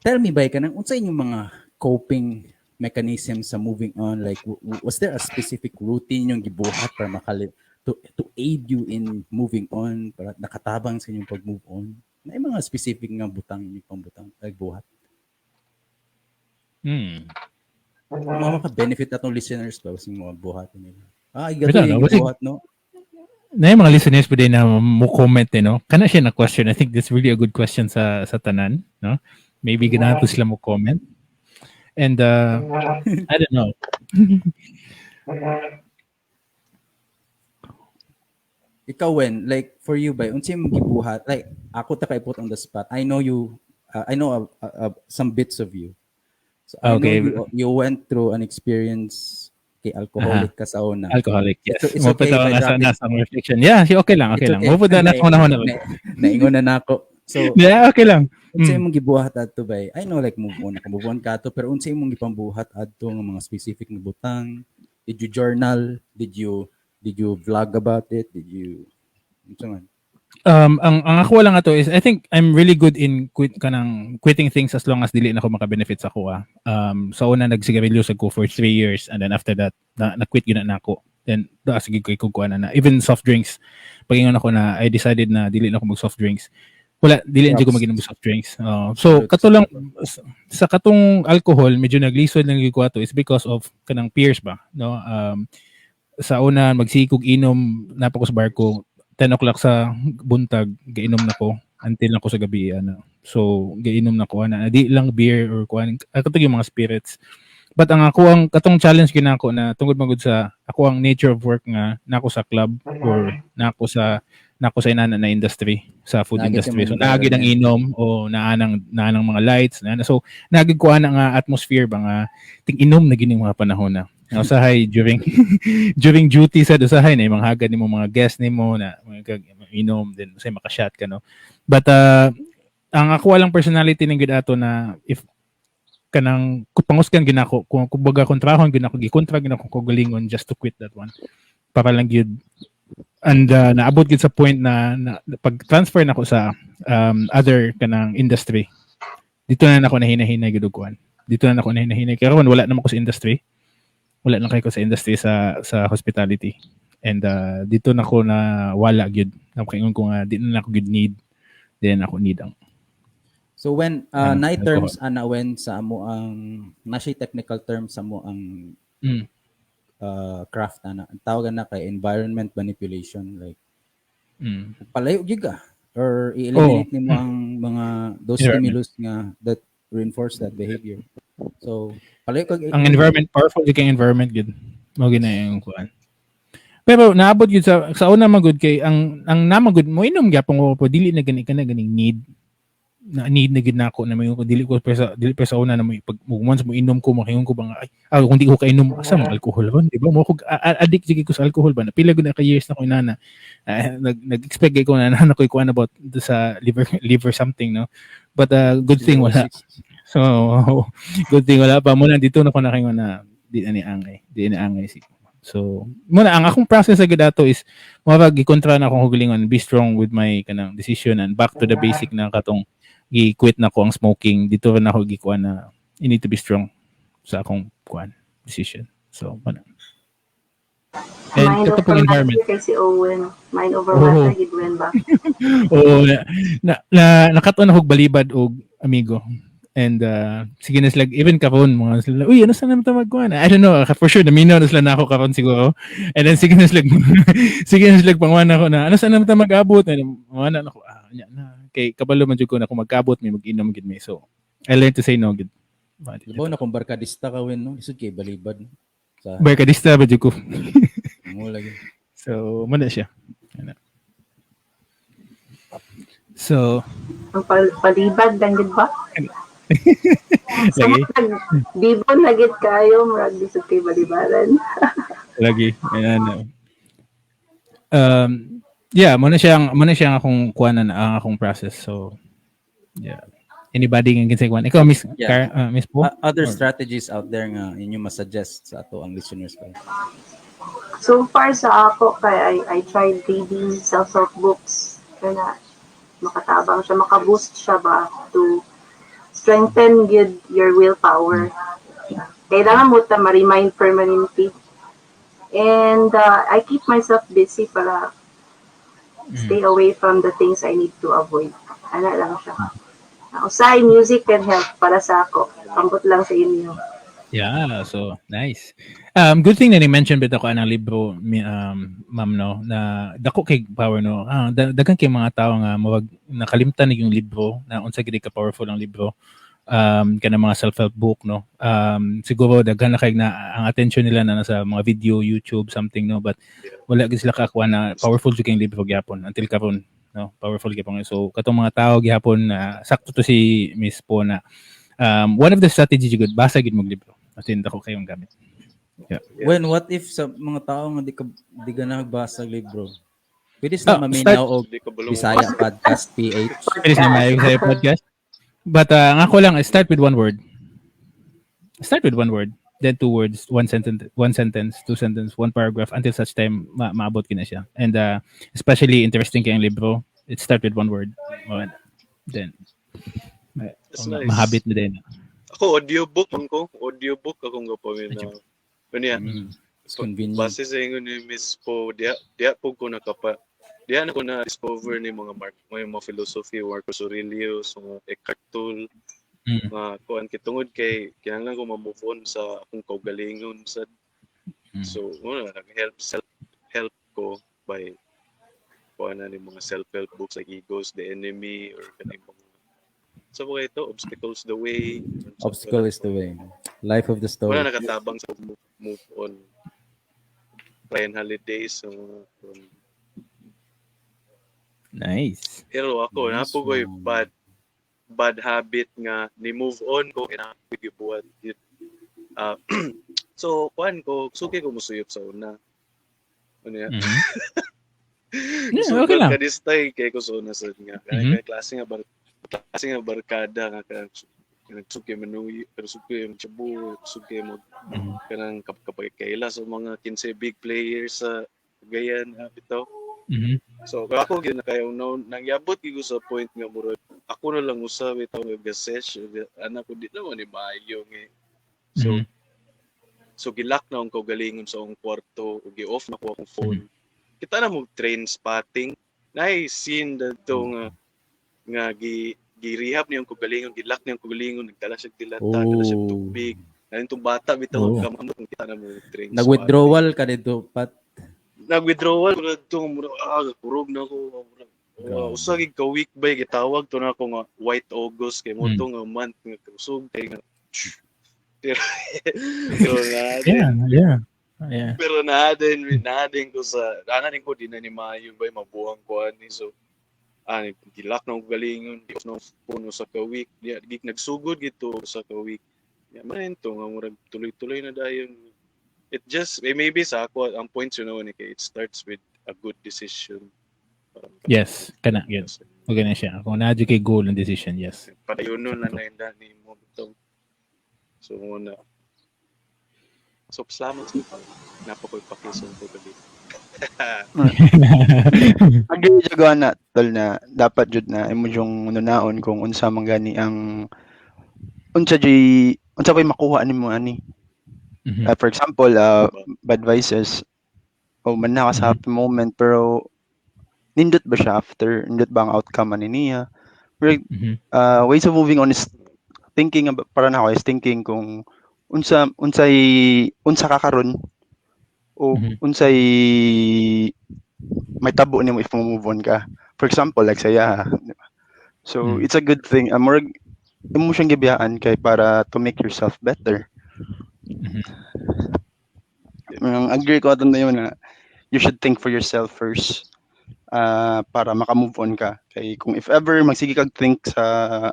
[SPEAKER 1] tell me ba, kanang unsa inyong mga coping mechanism sa moving on? Like was there a specific routine yung gibuhat para makali to aid you in moving on, para nakatabang sa inyong pag-move on na mga specific nga butang inyong pambutang ay buhat? Mga maka-benefit atong listeners ba sa mga buhatin nila? Ah, gato
[SPEAKER 2] Bitaw,
[SPEAKER 1] yung
[SPEAKER 2] no?
[SPEAKER 1] buhat, no?
[SPEAKER 2] Na yung mga listeners pwede na mo comment eh, no? Kana siya na question. I think that's really a good question sa tanan, no? Maybe ganahan po sila mo comment. And I don't know.
[SPEAKER 1] Ikaw, when like for you ba, unsa imong gibuhat? Like ako ta kay put on the spot. I know you, I know some bits of you. So I know you went through an experience kay alcoholic ka sa una.
[SPEAKER 2] Alcoholic, yes.
[SPEAKER 1] It's
[SPEAKER 2] Mo
[SPEAKER 1] okay
[SPEAKER 2] pa
[SPEAKER 1] if I
[SPEAKER 2] nasa
[SPEAKER 1] drop it.
[SPEAKER 2] Nasa ang reflection. Yeah, okay lang, okay
[SPEAKER 1] It's
[SPEAKER 2] lang.
[SPEAKER 1] okay.
[SPEAKER 2] Mo po na nasa una na.
[SPEAKER 1] Naingon na nako. So
[SPEAKER 2] Yeah, okay lang.
[SPEAKER 1] Unsa imong gibuhat adto bay? I know like move on ka, move on ka ato, pero unsa imong gipambuhat adto nga mga specific nga butang? Did you journal? Did you vlog about it? Did you unsa man?
[SPEAKER 2] Ang ako lang ato is I think I'm really good in quit kanang quitting things as long as dili na ako maka-benefit sa ako ah. Sa una nagsigarilyo sa ko for 3 years and then after that na quit gyud na nako. Then da sige ko kuan na, na even soft drinks, pagingon ako na I decided na dili na ako mag soft drinks. Wala, dili na jud ko
[SPEAKER 1] Props.
[SPEAKER 2] mag-inom og soft drinks. So
[SPEAKER 1] Props.
[SPEAKER 2] kato lang sa katong alcohol, medyo naglisod lang gyud ko ato is because of kanang peers ba, no? Sa una magsikog inom napa ko sa barko 10 o'clock sa buntag, gainom na ko until na ko sa gabi ana. So gainom na ko ana, di lang beer or kuan, katong yung mga spirits. But ang ako ang katong challenge ginako na tungod magud sa ako ang nature of work nga nako sa club or nako sa inana na industry, sa food
[SPEAKER 1] Naagit
[SPEAKER 2] industry,
[SPEAKER 1] yung
[SPEAKER 2] so naagi ang
[SPEAKER 1] environment.
[SPEAKER 2] inom o naanang mga lights na so naagi ko ana nga atmosphere ba nga ting inom na gining mga panahon na. Nga usahay during during duty sa usahay na mga hagad nimo mga guest nimo na mga inom then usahay maka-shot ka, no? But ang ako lang personality ning gid ato na if kanang pangusgan ginako kung kumbaga kontrahon ginako, gikontra ginako ko galingon just to quit that one para lang gyud. And naabot gyud sa point na pag transfer nako sa other kanang industry, dito na nako nahinahinay gyud og kuan, dito na nako nahinahinay. Karon wala naman ko sa industry, wala na kay ko sa industry sa hospitality and dito na ko na wala gyud na kaingon ko nga di na nako gyud need, di na ako need ang
[SPEAKER 1] So when
[SPEAKER 2] Ano,
[SPEAKER 1] night terms ana when sa amo ang na siya technical term sa amo ang craft ana. Ang tawag na kay environment manipulation, like palayo gyud ka or i-eliminate nimo ang mga those
[SPEAKER 2] Environment.
[SPEAKER 1] stimulus nga that reinforce that behavior. So palayo kag
[SPEAKER 2] Ang environment, powerful gyud kay environment gyud mo gina yung kuan. Pero naabot gyud sa una magud kay ang namagud mo inom gyapon ko po, dili na gani ka na ganing need na need na gid nako na may dili pa sa una na mo pag mo once mo inom ko makaingon ko ba nga ay kung di ko kainom asa mo alcohol ron, di ba? Mo ko addict jud ko sa alcohol ba na pila gud na ka years na ko inana. Nag-expect kay ko na na ko kuan about do sa liver liver something, no? But good thing wala. So good thing wala pa muna. Dito na ko nakaingon na di na ni angay, di na angay si. So muna ang akong process sa ato is murag gikontra na akong hugalingon, be strong with my kanang decision and back to the basic na katong gi-quit na ko ang smoking. Dito na ako gikuan na you need to be strong sa akong kuan decision. So muna and
[SPEAKER 6] Mind
[SPEAKER 2] kato
[SPEAKER 6] over
[SPEAKER 2] pong environment.
[SPEAKER 6] Matter kay si Owen. Mind over
[SPEAKER 2] Oo.
[SPEAKER 6] matter gid Wen ba?
[SPEAKER 2] Oo, na nakatuon ako og balibad og amigo. And sige na sila, even karon mga sila, "Uy, ano sa naman ta magkuan?" I don't know, for sure, naminaw na sila na ako karon siguro. And then sige na sila panguan ako na, "Ano sa naman ta mag-abot?" And mga na ako, nya na. Kay kabalo man jud ko na kung mag-abot may mag-inom gid may. So, I learned to say no gid.
[SPEAKER 1] Labaw na kung barkadista ka wen, no? Lisod kay balibad. Sa
[SPEAKER 2] Barkadista ba jud ko.
[SPEAKER 1] Mo lagi.
[SPEAKER 2] So, mao na siya. Ano. So,
[SPEAKER 6] Ang palibad lang gid ba? So,
[SPEAKER 2] lagi,
[SPEAKER 6] bibon na gid kayo, murag lisod kay balibaran.
[SPEAKER 2] Lagi. Ayan. Yeah, mao na siya ang akong kuanan, ang akong process. So, yeah. Anybody nga kinsay kuan? Ikaw, Miss
[SPEAKER 1] Yeah.
[SPEAKER 2] Car, Miss Po?
[SPEAKER 1] Other
[SPEAKER 2] Or-
[SPEAKER 1] strategies out there nga inyo ma-suggest sa ato ang listeners pa?
[SPEAKER 6] So far sa ako, kay I tried reading self-help books. Kaya makatabang siya, makaboost siya ba to strengthen good your willpower. Kailangan mo ta ma-remind permanently. And I keep myself busy para stay away from the things I need to avoid. Ana lang siya. Usay, music can help para sa ako. Ambot lang sa inyo.
[SPEAKER 2] Yeah, so nice. Good thing na ni-mention bitaw ko anang libro, ma'am, no, na dako kay power, no. Ah, daghan kay mga tao nga murag nakalimtan na yung libro na unsa gid ka powerful ang libro. Kanang mga self-help book, no. Siguro daghan na kay na ang attention nila na nasa mga video, YouTube, something, no, but wala gid sila kakuha na powerful jud kay libro gyapon until karon, no. Powerful gyapon. So katong mga tao gihapon na sakto to si Miss Po na one of the strategy jud, basa gid mong libro. As in, dako kayong gamit.
[SPEAKER 5] Yeah.
[SPEAKER 1] When what if sa mga tao nga di ka nagbasa og libro? Pwede sila
[SPEAKER 2] Ah,
[SPEAKER 1] maminaw og
[SPEAKER 5] Di ka balong
[SPEAKER 1] Bisaya Podcast PH.
[SPEAKER 2] Pwede sila mayo sa podcast. But ang ako lang, start with one word. Start with one word, then two words, one sentence, two sentence, one paragraph until such time maabot ka na siya. And especially interesting kay ang libro, it start with one word. Oh, then
[SPEAKER 5] That's nice.
[SPEAKER 2] Mahabit na din.
[SPEAKER 5] Ako, audiobook man ko. Audiobook akong gapaminaw. Unya,
[SPEAKER 1] It's convenient.
[SPEAKER 5] Base sa ingon ni Miss Po, diya po ko nakapa diya na ko na discover ni mga Mark, mga philosophy, Marcus Aurelius, mga Eckhart Tolle, mga kuan kitungod kay kinahanglan ko ma-move on sa akong kaugalingon sa so una nag-help self help ko by kuan na ni mga self-help books like Ego's the Enemy or kaning mga sa mga ito, Obstacles the Way.
[SPEAKER 1] Obstacle is the Way. Life of the Story.
[SPEAKER 5] Wala nakatabang sa move on. Ryan Holiday so um,
[SPEAKER 2] Nice.
[SPEAKER 5] Pero ako
[SPEAKER 1] Nice
[SPEAKER 5] na po ko'y
[SPEAKER 1] one.
[SPEAKER 5] bad bad habit nga ni move on ko kina gibuhat. Ah, so kuan ko, suki ko musuyop sa una. Ano yan?
[SPEAKER 2] Yeah,
[SPEAKER 5] So,
[SPEAKER 2] okay lang.
[SPEAKER 5] Kadistay kay ko sa una sa nga. Kaya klase nga barkada nga ka nagsuki manuy pero suki mo tsabu, suki mo kanang kapag kaila sa mga 15 big players sa Cagayan, bitaw. So ako gyud na kayo no nangyabot gyud ko sa point nga murag ako na lang usa bitaw nga ga-sesh anak ko di naman ni maayo nga. So so gilak na akong kaugalingon sa akong kwarto ug gi-off na ko akong phone. Kita na mo Train Spotting. Nay scene dadto nga nga gi gi-rehab niyang kaugalingon, gilak niyang kaugalingon, nagdala siya dilata, dala siya tubig. Nalin tong bata bitaw kamamot kita na mo Train
[SPEAKER 1] Nag-withdrawal ka dito, Pat.
[SPEAKER 5] Nag-withdrawal ko dito, mura kurog na ako. Mura,
[SPEAKER 1] Grabe.
[SPEAKER 5] usa gid ka week bay gitawag to na ako nga White August kay mo to nga month nga kusog kay nga pero na pero na din ko sa ana din ko di na ni maayo bay mabuang ko ani. So ani gilak na akong galingon, di na phone sa ka week, di di nagsugod gito sa ka week. Ya man to nga murag tuloy-tuloy na dayon. It just eh, maybe sa ako ang point ni kay it starts with a good decision. Parang
[SPEAKER 2] Yes, kana yun. Okay na siya. Kung naa kay goal and decision, yes.
[SPEAKER 5] Padayon nun na na ni mo bitaw. So na. So salamat sa napakoy pakison ko gabi.
[SPEAKER 3] Agree jud ko na tol na dapat jud na imo yung nunaon kung unsa man gani ang unsa jud unsa pay makuha nimo ani. For example, bad vices o man na ka sa happy moment pero nindot ba siya after? Nindot ba ang outcome ani niya? Pero, ways of moving on is thinking para na ako is thinking kung unsa unsay unsa ka karon o unsay may tabo nimo if mo move on ka. For example, like saya, di ba? So it's a good thing. Murag imo siyang gibiyaan kay para to make yourself better. Ang agree ko ato na yun na you should think for yourself first para maka-move on ka. Kay kung if ever magsige kag think sa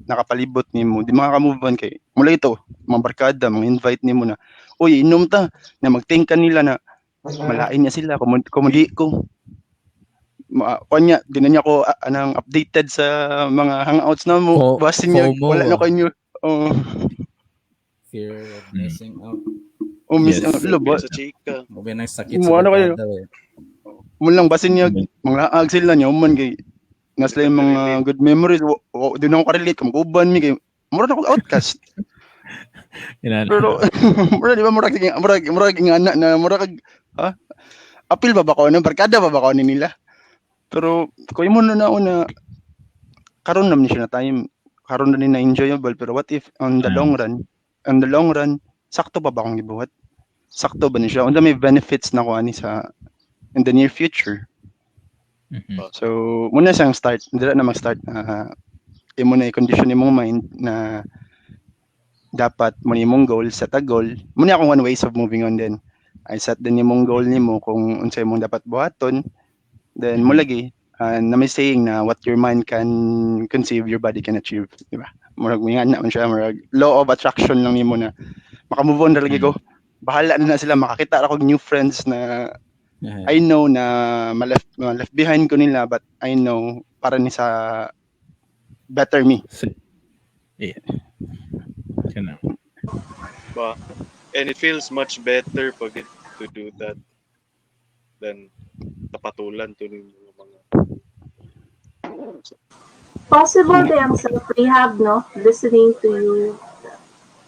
[SPEAKER 3] nakapalibot nimo, di makaka-move on kay mula ito, mga barkada, mga invite nimo na, "Uy, inom ta," na mag-think ka nila na malain niya sila kung di ko ma kuan niya, di na niya ko anang updated sa mga hangouts na mo, basin niya
[SPEAKER 1] FOMO,
[SPEAKER 3] wala na
[SPEAKER 1] ah.
[SPEAKER 3] kanyo, oh.
[SPEAKER 1] Fear of missing out.
[SPEAKER 3] Oh, miss. Lo ba
[SPEAKER 5] Sa chika.
[SPEAKER 1] Mo ba nang sakit sa
[SPEAKER 3] Mo ano kayo?
[SPEAKER 1] barkada eh.
[SPEAKER 3] Mo lang basin niya manglaag sila niya man kay nas yung mga good memories, di na ako ka-relate kung uban mi kay mura na ako outcast. Pero mura, di ba, murag murag murag nga na, na mura kag ha apil ba ko no, barkada ba ko ni nila, pero kuy mo na na una karon naman siya na time karon na ni na enjoyable, pero what if on the long run, on the long run, sakto pa ba akong gibuhat, sakto ba ni siya, unsa may benefits na ko ani sa in the near future? So, muna siyang start, dira na mag-start na imo na i-condition imong mind na dapat mo ni imong goal, set a goal. Muna akong one ways of moving on din. I set din imong goal nimo kung unsay imong dapat buhaton. Then mo lagi na may saying na what your mind can conceive, your body can achieve, di ba? Murag may nga man siya, murag law of attraction lang nimo na maka-move on ra lagi ko. Bahala na na sila, makakita ra kog new friends na I know na ma-left behind ko nila, but I know para ni sa better me.
[SPEAKER 2] So, yeah. Kana.
[SPEAKER 5] Ba? And it feels much better pag to do that than tapatulan to ng mga
[SPEAKER 6] Possible din ang self-rehab, no? Listening to you,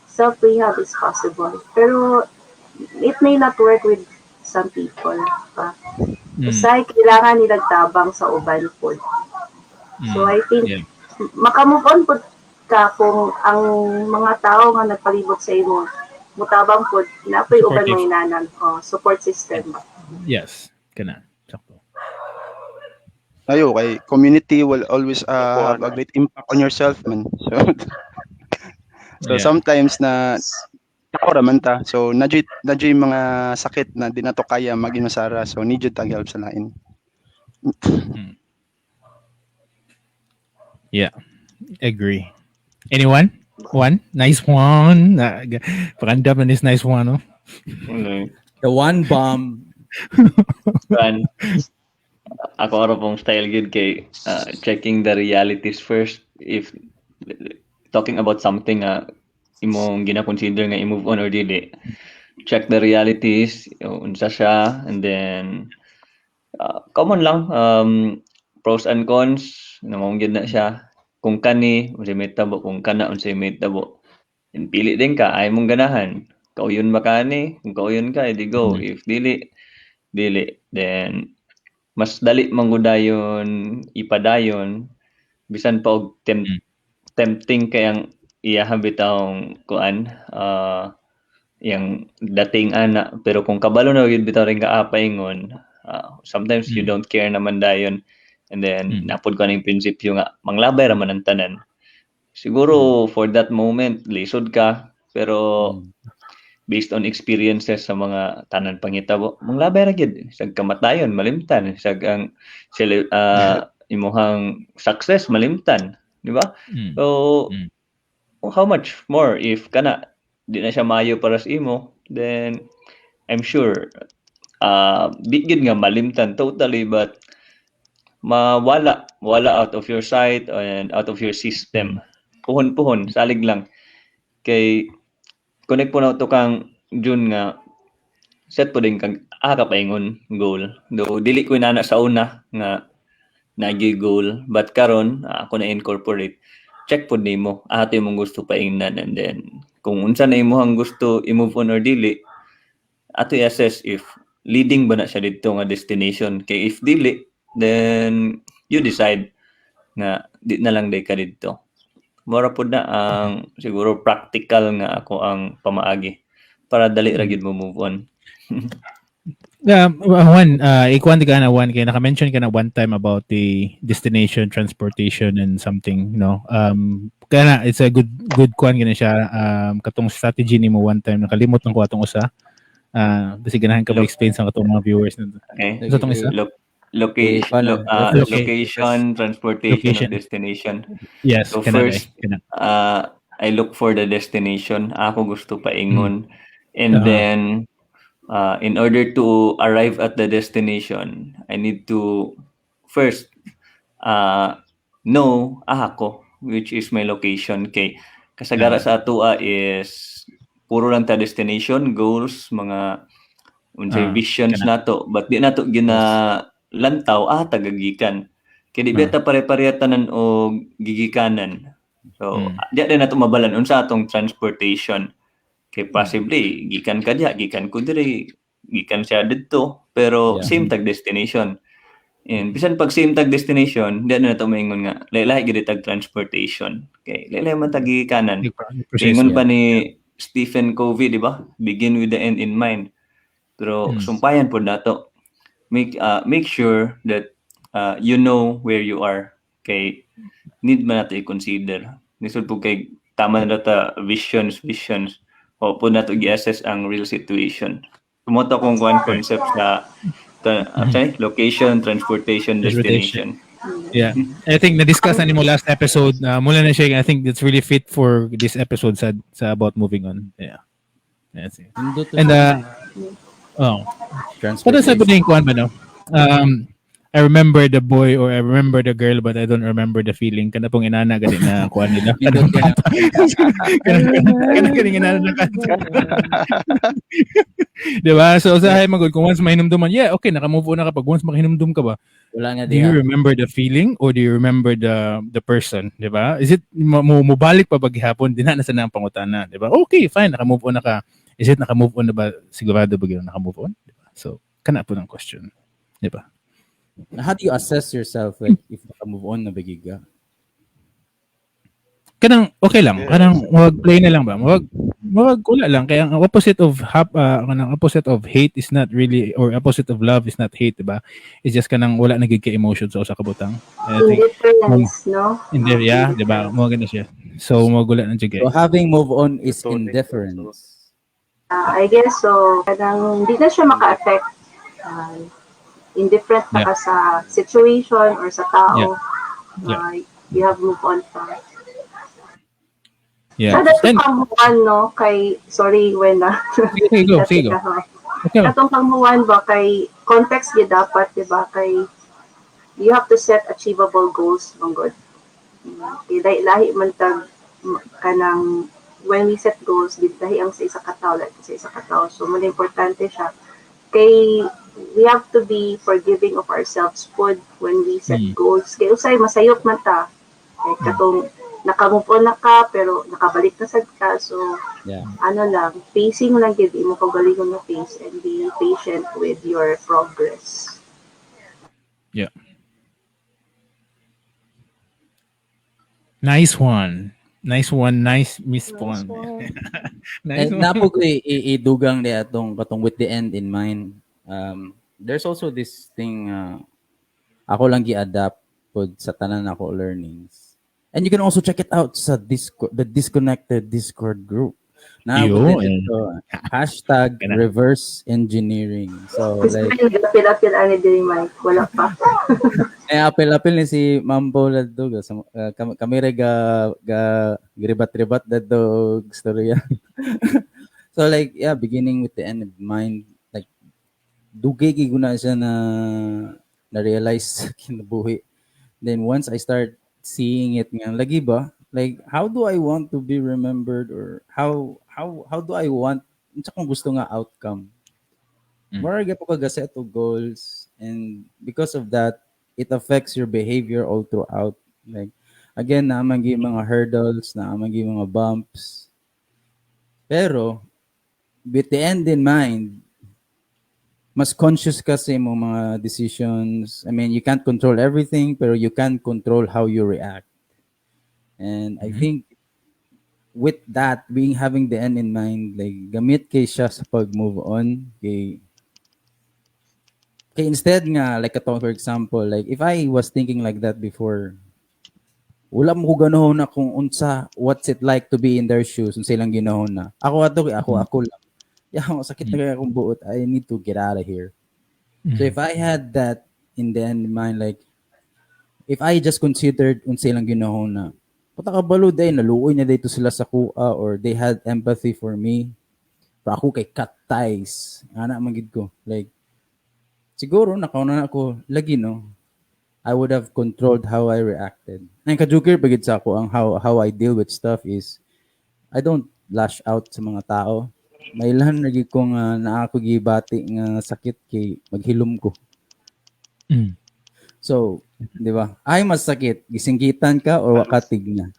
[SPEAKER 6] self-rehab is possible. Pero it may not work with some people pa. Usahay, kailangan nilang tabang sa uban po. So I think makamove on po ka kung ang mga tao nga nagpalibot sa imo mutabang po na po'y uban
[SPEAKER 2] Supportive.
[SPEAKER 6] Mo inanan, oh, support system.
[SPEAKER 2] Yes. Kana. Sakto.
[SPEAKER 3] Ayo kay community will always have a great impact on yourself man. So sometimes na tao ra man ta. So nadyoy mga sakit na di nato kaya mag-inusara. So need jud tag help sa lain.
[SPEAKER 2] Yeah. Agree. Anyone? One? Nice one. Pakandam na this nice one, no?
[SPEAKER 4] Ano,
[SPEAKER 1] The one bomb.
[SPEAKER 4] Kan, ako ra pong style gid kay checking the realities first if talking about something imong gina-consider nga i-move on or dili, check the realities unsa siya, and then common lang pros and cons na mao gyud na siya, kung kani unsay mahitabo, kung kana unsay mahitabo, and pili din ka ay mong ganahan, kauyon ba kani, kung kauyon ka edi go. If dili, dili, then mas dali man gud dayon ipadayon bisan pa og tempting kayang iyaha bitawng kuan yang dating ana, pero kung kabalo na gyud bitaw rin ka paingon, sometimes you don't care naman dayon, and then napod ko ning prinsipyo nga manglabay ra man ang tanan siguro. For that moment lisod ka, pero based on experiences sa mga tanan panghitabo, manglabay ra gyud, sag kamatayon malimtan, sag ang sila imuhang success malimtan, di ba? So how much more if kana di na siya maayo para sa imo, then I'm sure di gyud nga malimtan totally, but mawala wala out of your sight and out of your system, puhon-puhon, salig lang, kay connect po na to kang June nga set po din kag ka paingon goal, do dili ko inana sa una nga nagi goal, but karon ako na incorporate, check pod nimo ato imong gusto paingnan, and then kung unsa na imong gusto i-move on or dili, ato i-assess if leading ba na siya didto nga destination, kay if dili, then you decide nga di na lang day ka didto. Mora pod na ang siguro practical nga ako ang pamaagi para dali ra gyud mo move on.
[SPEAKER 2] Yeah, Juan, ikuan ka na one kay naka-mention ka na one time about the destination, transportation and something, no? Kaya na it's a good good kuan gina siya, katong strategy nimo one time, nakalimot lang ko atong usa. Basi ganahan ka mo-explain sa katong mga viewers nito.
[SPEAKER 4] Okay.
[SPEAKER 2] Sa tong isa?
[SPEAKER 4] Location,
[SPEAKER 1] Eh, paano?
[SPEAKER 4] Location, transportation,
[SPEAKER 2] Location.
[SPEAKER 4] or destination.
[SPEAKER 2] Yes,
[SPEAKER 4] So
[SPEAKER 2] kana
[SPEAKER 4] first,
[SPEAKER 2] kana.
[SPEAKER 4] I look for the destination. Ako gusto paingon. And then, in order to arrive at the destination, I need to first know ako, which is my location. Kay kasagara sa atoa is puro lang ta destination, goals, mga unsay visions
[SPEAKER 2] kana.
[SPEAKER 4] Nato, but di nato gina lantaw tagagikan. Kay di ba ta pare-pareha tanan og gigikanan. So, di din nato mabalan unsa atong transportation. Kay possibly gikan ka diha, gikan ko diri, gikan siya didto, pero same tag destination. And bisan pag same tag destination, di na nato maingon nga lahi-lahi gid tag transportation. Kay lahi-lahi man tag gigikanan.
[SPEAKER 2] Proseso.
[SPEAKER 4] Ingon pa ni Stephen Covey, di ba? "Begin with the end in mind." Pero sumpayan po nato. Make sure that you know where you are. Kay need man nato i-consider. Lisod po kay tama na ta visions, visions. O po nato i-assess ang real situation. Mao to akong one concept sa sorry, location, transportation,
[SPEAKER 2] Transportation.
[SPEAKER 4] destination.
[SPEAKER 2] Yeah. I think na-discuss na nimo last episode. Mula na siya, I think it's really fit for this episode sa about moving on. Yeah. That's it.
[SPEAKER 1] Nindot to
[SPEAKER 2] And
[SPEAKER 1] siya.
[SPEAKER 2] Oh.
[SPEAKER 1] Transportation.
[SPEAKER 2] Pero sa yung kuan ba, no? I remember the boy or I remember the girl, but I don't remember the feeling. Kana pong inana gani na kuan nila.
[SPEAKER 1] Nindot ka na.
[SPEAKER 2] Kana ganing inana na kanta. Diba? So sa man gud, kung once mahinumduman, yeah, okay, naka-move on na ka. Pag once makinumdum ka ba,
[SPEAKER 1] Wala na
[SPEAKER 2] do you
[SPEAKER 1] diha.
[SPEAKER 2] Remember the feeling or do you remember the person, 'di ba? Is it mo mobalik pa ba gihapon? Dinha na sa nang pangutana, 'di ba? Okay, fine, naka-move on na ka. Is it naka-move on na ba? Sigurado ba gyud naka-move on, 'di ba? So, kana po ng question, 'di ba?
[SPEAKER 1] How do you assess yourself, like, if naka-move on na ba gyud ka?
[SPEAKER 2] Kanang okay lang, kanang wag play na lang ba? Wag wala lang, kaya ang opposite of kanang opposite of hate is not really, or opposite of love is not hate, 'di ba? It's just kanang wala na gyud ka emotion sa usa ka butang. I think
[SPEAKER 6] Indifference, no?
[SPEAKER 2] Hindi, yeah, 'di ba? Mo ganda siya. So mo wala na jud kay.
[SPEAKER 1] So having move on is
[SPEAKER 5] Totally.
[SPEAKER 1] Indifference.
[SPEAKER 6] Ah, I guess so. Kanang hindi na siya maka-affect. Indifferent na ka sa situation or sa tao. You have moved on from. Sa dato
[SPEAKER 2] And,
[SPEAKER 6] pang Juan, no? Kay, sorry, when na.
[SPEAKER 2] Sige, sige, go, sige, go. Okay lang.
[SPEAKER 6] Katong pang Juan ba, kay context gyud dapat, di ba? Kay you have to set achievable goals, man gud. Kay lahi, lahi man tag kanang when we set goals, di lahi ang sa isa ka tawo, lahi sa isa ka tawo. So, mo importante siya. Kay we have to be forgiving of ourselves pod when we set goals. Kay usay masayop man ta. Kay katong naka-move on na ka pero nakabalik na sad ka. So ano lang, pacing lang gyud, imo kaugalingon nga pace and be patient with your progress.
[SPEAKER 2] Yeah. Nice one. Nice one. Nice Miss
[SPEAKER 7] Nice
[SPEAKER 2] Pon.
[SPEAKER 7] one.
[SPEAKER 2] Nice
[SPEAKER 1] And
[SPEAKER 2] one.
[SPEAKER 1] napo ko idugang di atong katong with the end in mind. There's also this thing ako lang gi-adapt pod sa tanan ako learnings. And you can also check it out sa Discord, the Disconnected Discord group. Na
[SPEAKER 2] Yun.
[SPEAKER 1] dito, hashtag
[SPEAKER 2] Kana.
[SPEAKER 1] reverse engineering. So like
[SPEAKER 6] Apil-apil ani diri, Mike. Wala pa.
[SPEAKER 1] Eh, apil-apil ni si Ma'am Paula dito. Kami re ga gribat-ribat dadto og storya. So like, yeah, beginning with the end in mind, like dugay gyud ko na siya na realize sa kinabuhi. Then once I start seeing it nga lagi ba, like how do I want to be remembered or how do I want, unsa kong gusto nga outcome? Mura gyud po ka set og goals, and because of that it affects your behavior all throughout. Like again, naa man gyud mga hurdles, naa man gyud mga bumps. Pero with the end in mind, mas conscious kasi mo mga decisions. I mean, you can't control everything, pero you can control how you react. And I think with that, being having the end in mind, like gamit kay siya sa pag-move on. Kay instead nga, like ato, for example, like if I was thinking like that before, wala mo ko ganoon na kung unsa, what's it like to be in their shoes, unsa ilang ginahon na. Ako ato, ako, ako lang. Yeah, sakit na kaayo akong buot. I need to get out of here. So if I had that in the end in mind, like, if I just considered unsa ilang ginahon na, puta ka balo day, naluoy na dito sila sa kuha or they had empathy for me. Pero ako kay cut ties. Ana man gid ko. Like, siguro nakauna na ako, lagi no, I would have controlled how I reacted. Ang ka-joker pagid sa ako, ang how I deal with stuff is, I don't lash out sa mga tao. May ilan lagi ko nga naa ko gibati nga sakit kay maghilom ko. So, di ba? Ay mas sakit, gisinggitan ka or wa ka tigna.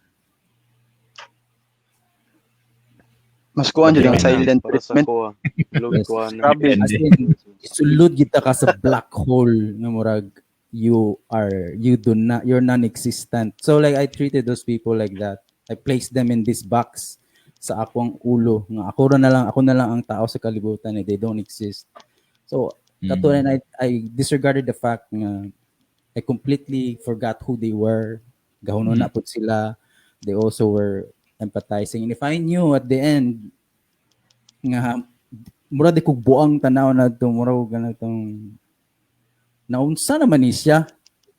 [SPEAKER 3] Mas kuan jud ang
[SPEAKER 2] Okay.
[SPEAKER 3] silent
[SPEAKER 5] Para sa
[SPEAKER 3] treatment.
[SPEAKER 5] kuha. Lug
[SPEAKER 1] Yes.
[SPEAKER 5] kuha na.
[SPEAKER 3] Grabe.
[SPEAKER 1] As in, isulod kita ka sa black hole nga murag you are you do not you're non-existent. So like I treated those people like that. I placed them in this box sa akong ulo nga ako ra na lang ako na lang ang tao sa kalibutan eh, they don't exist. So katulad I disregarded the fact nga I completely forgot who they were. Gahuno na pud sila. They also were empathizing. And if I knew at the end nga mura di kog buang tanaw na to mura og ganitong naunsa naman ni siya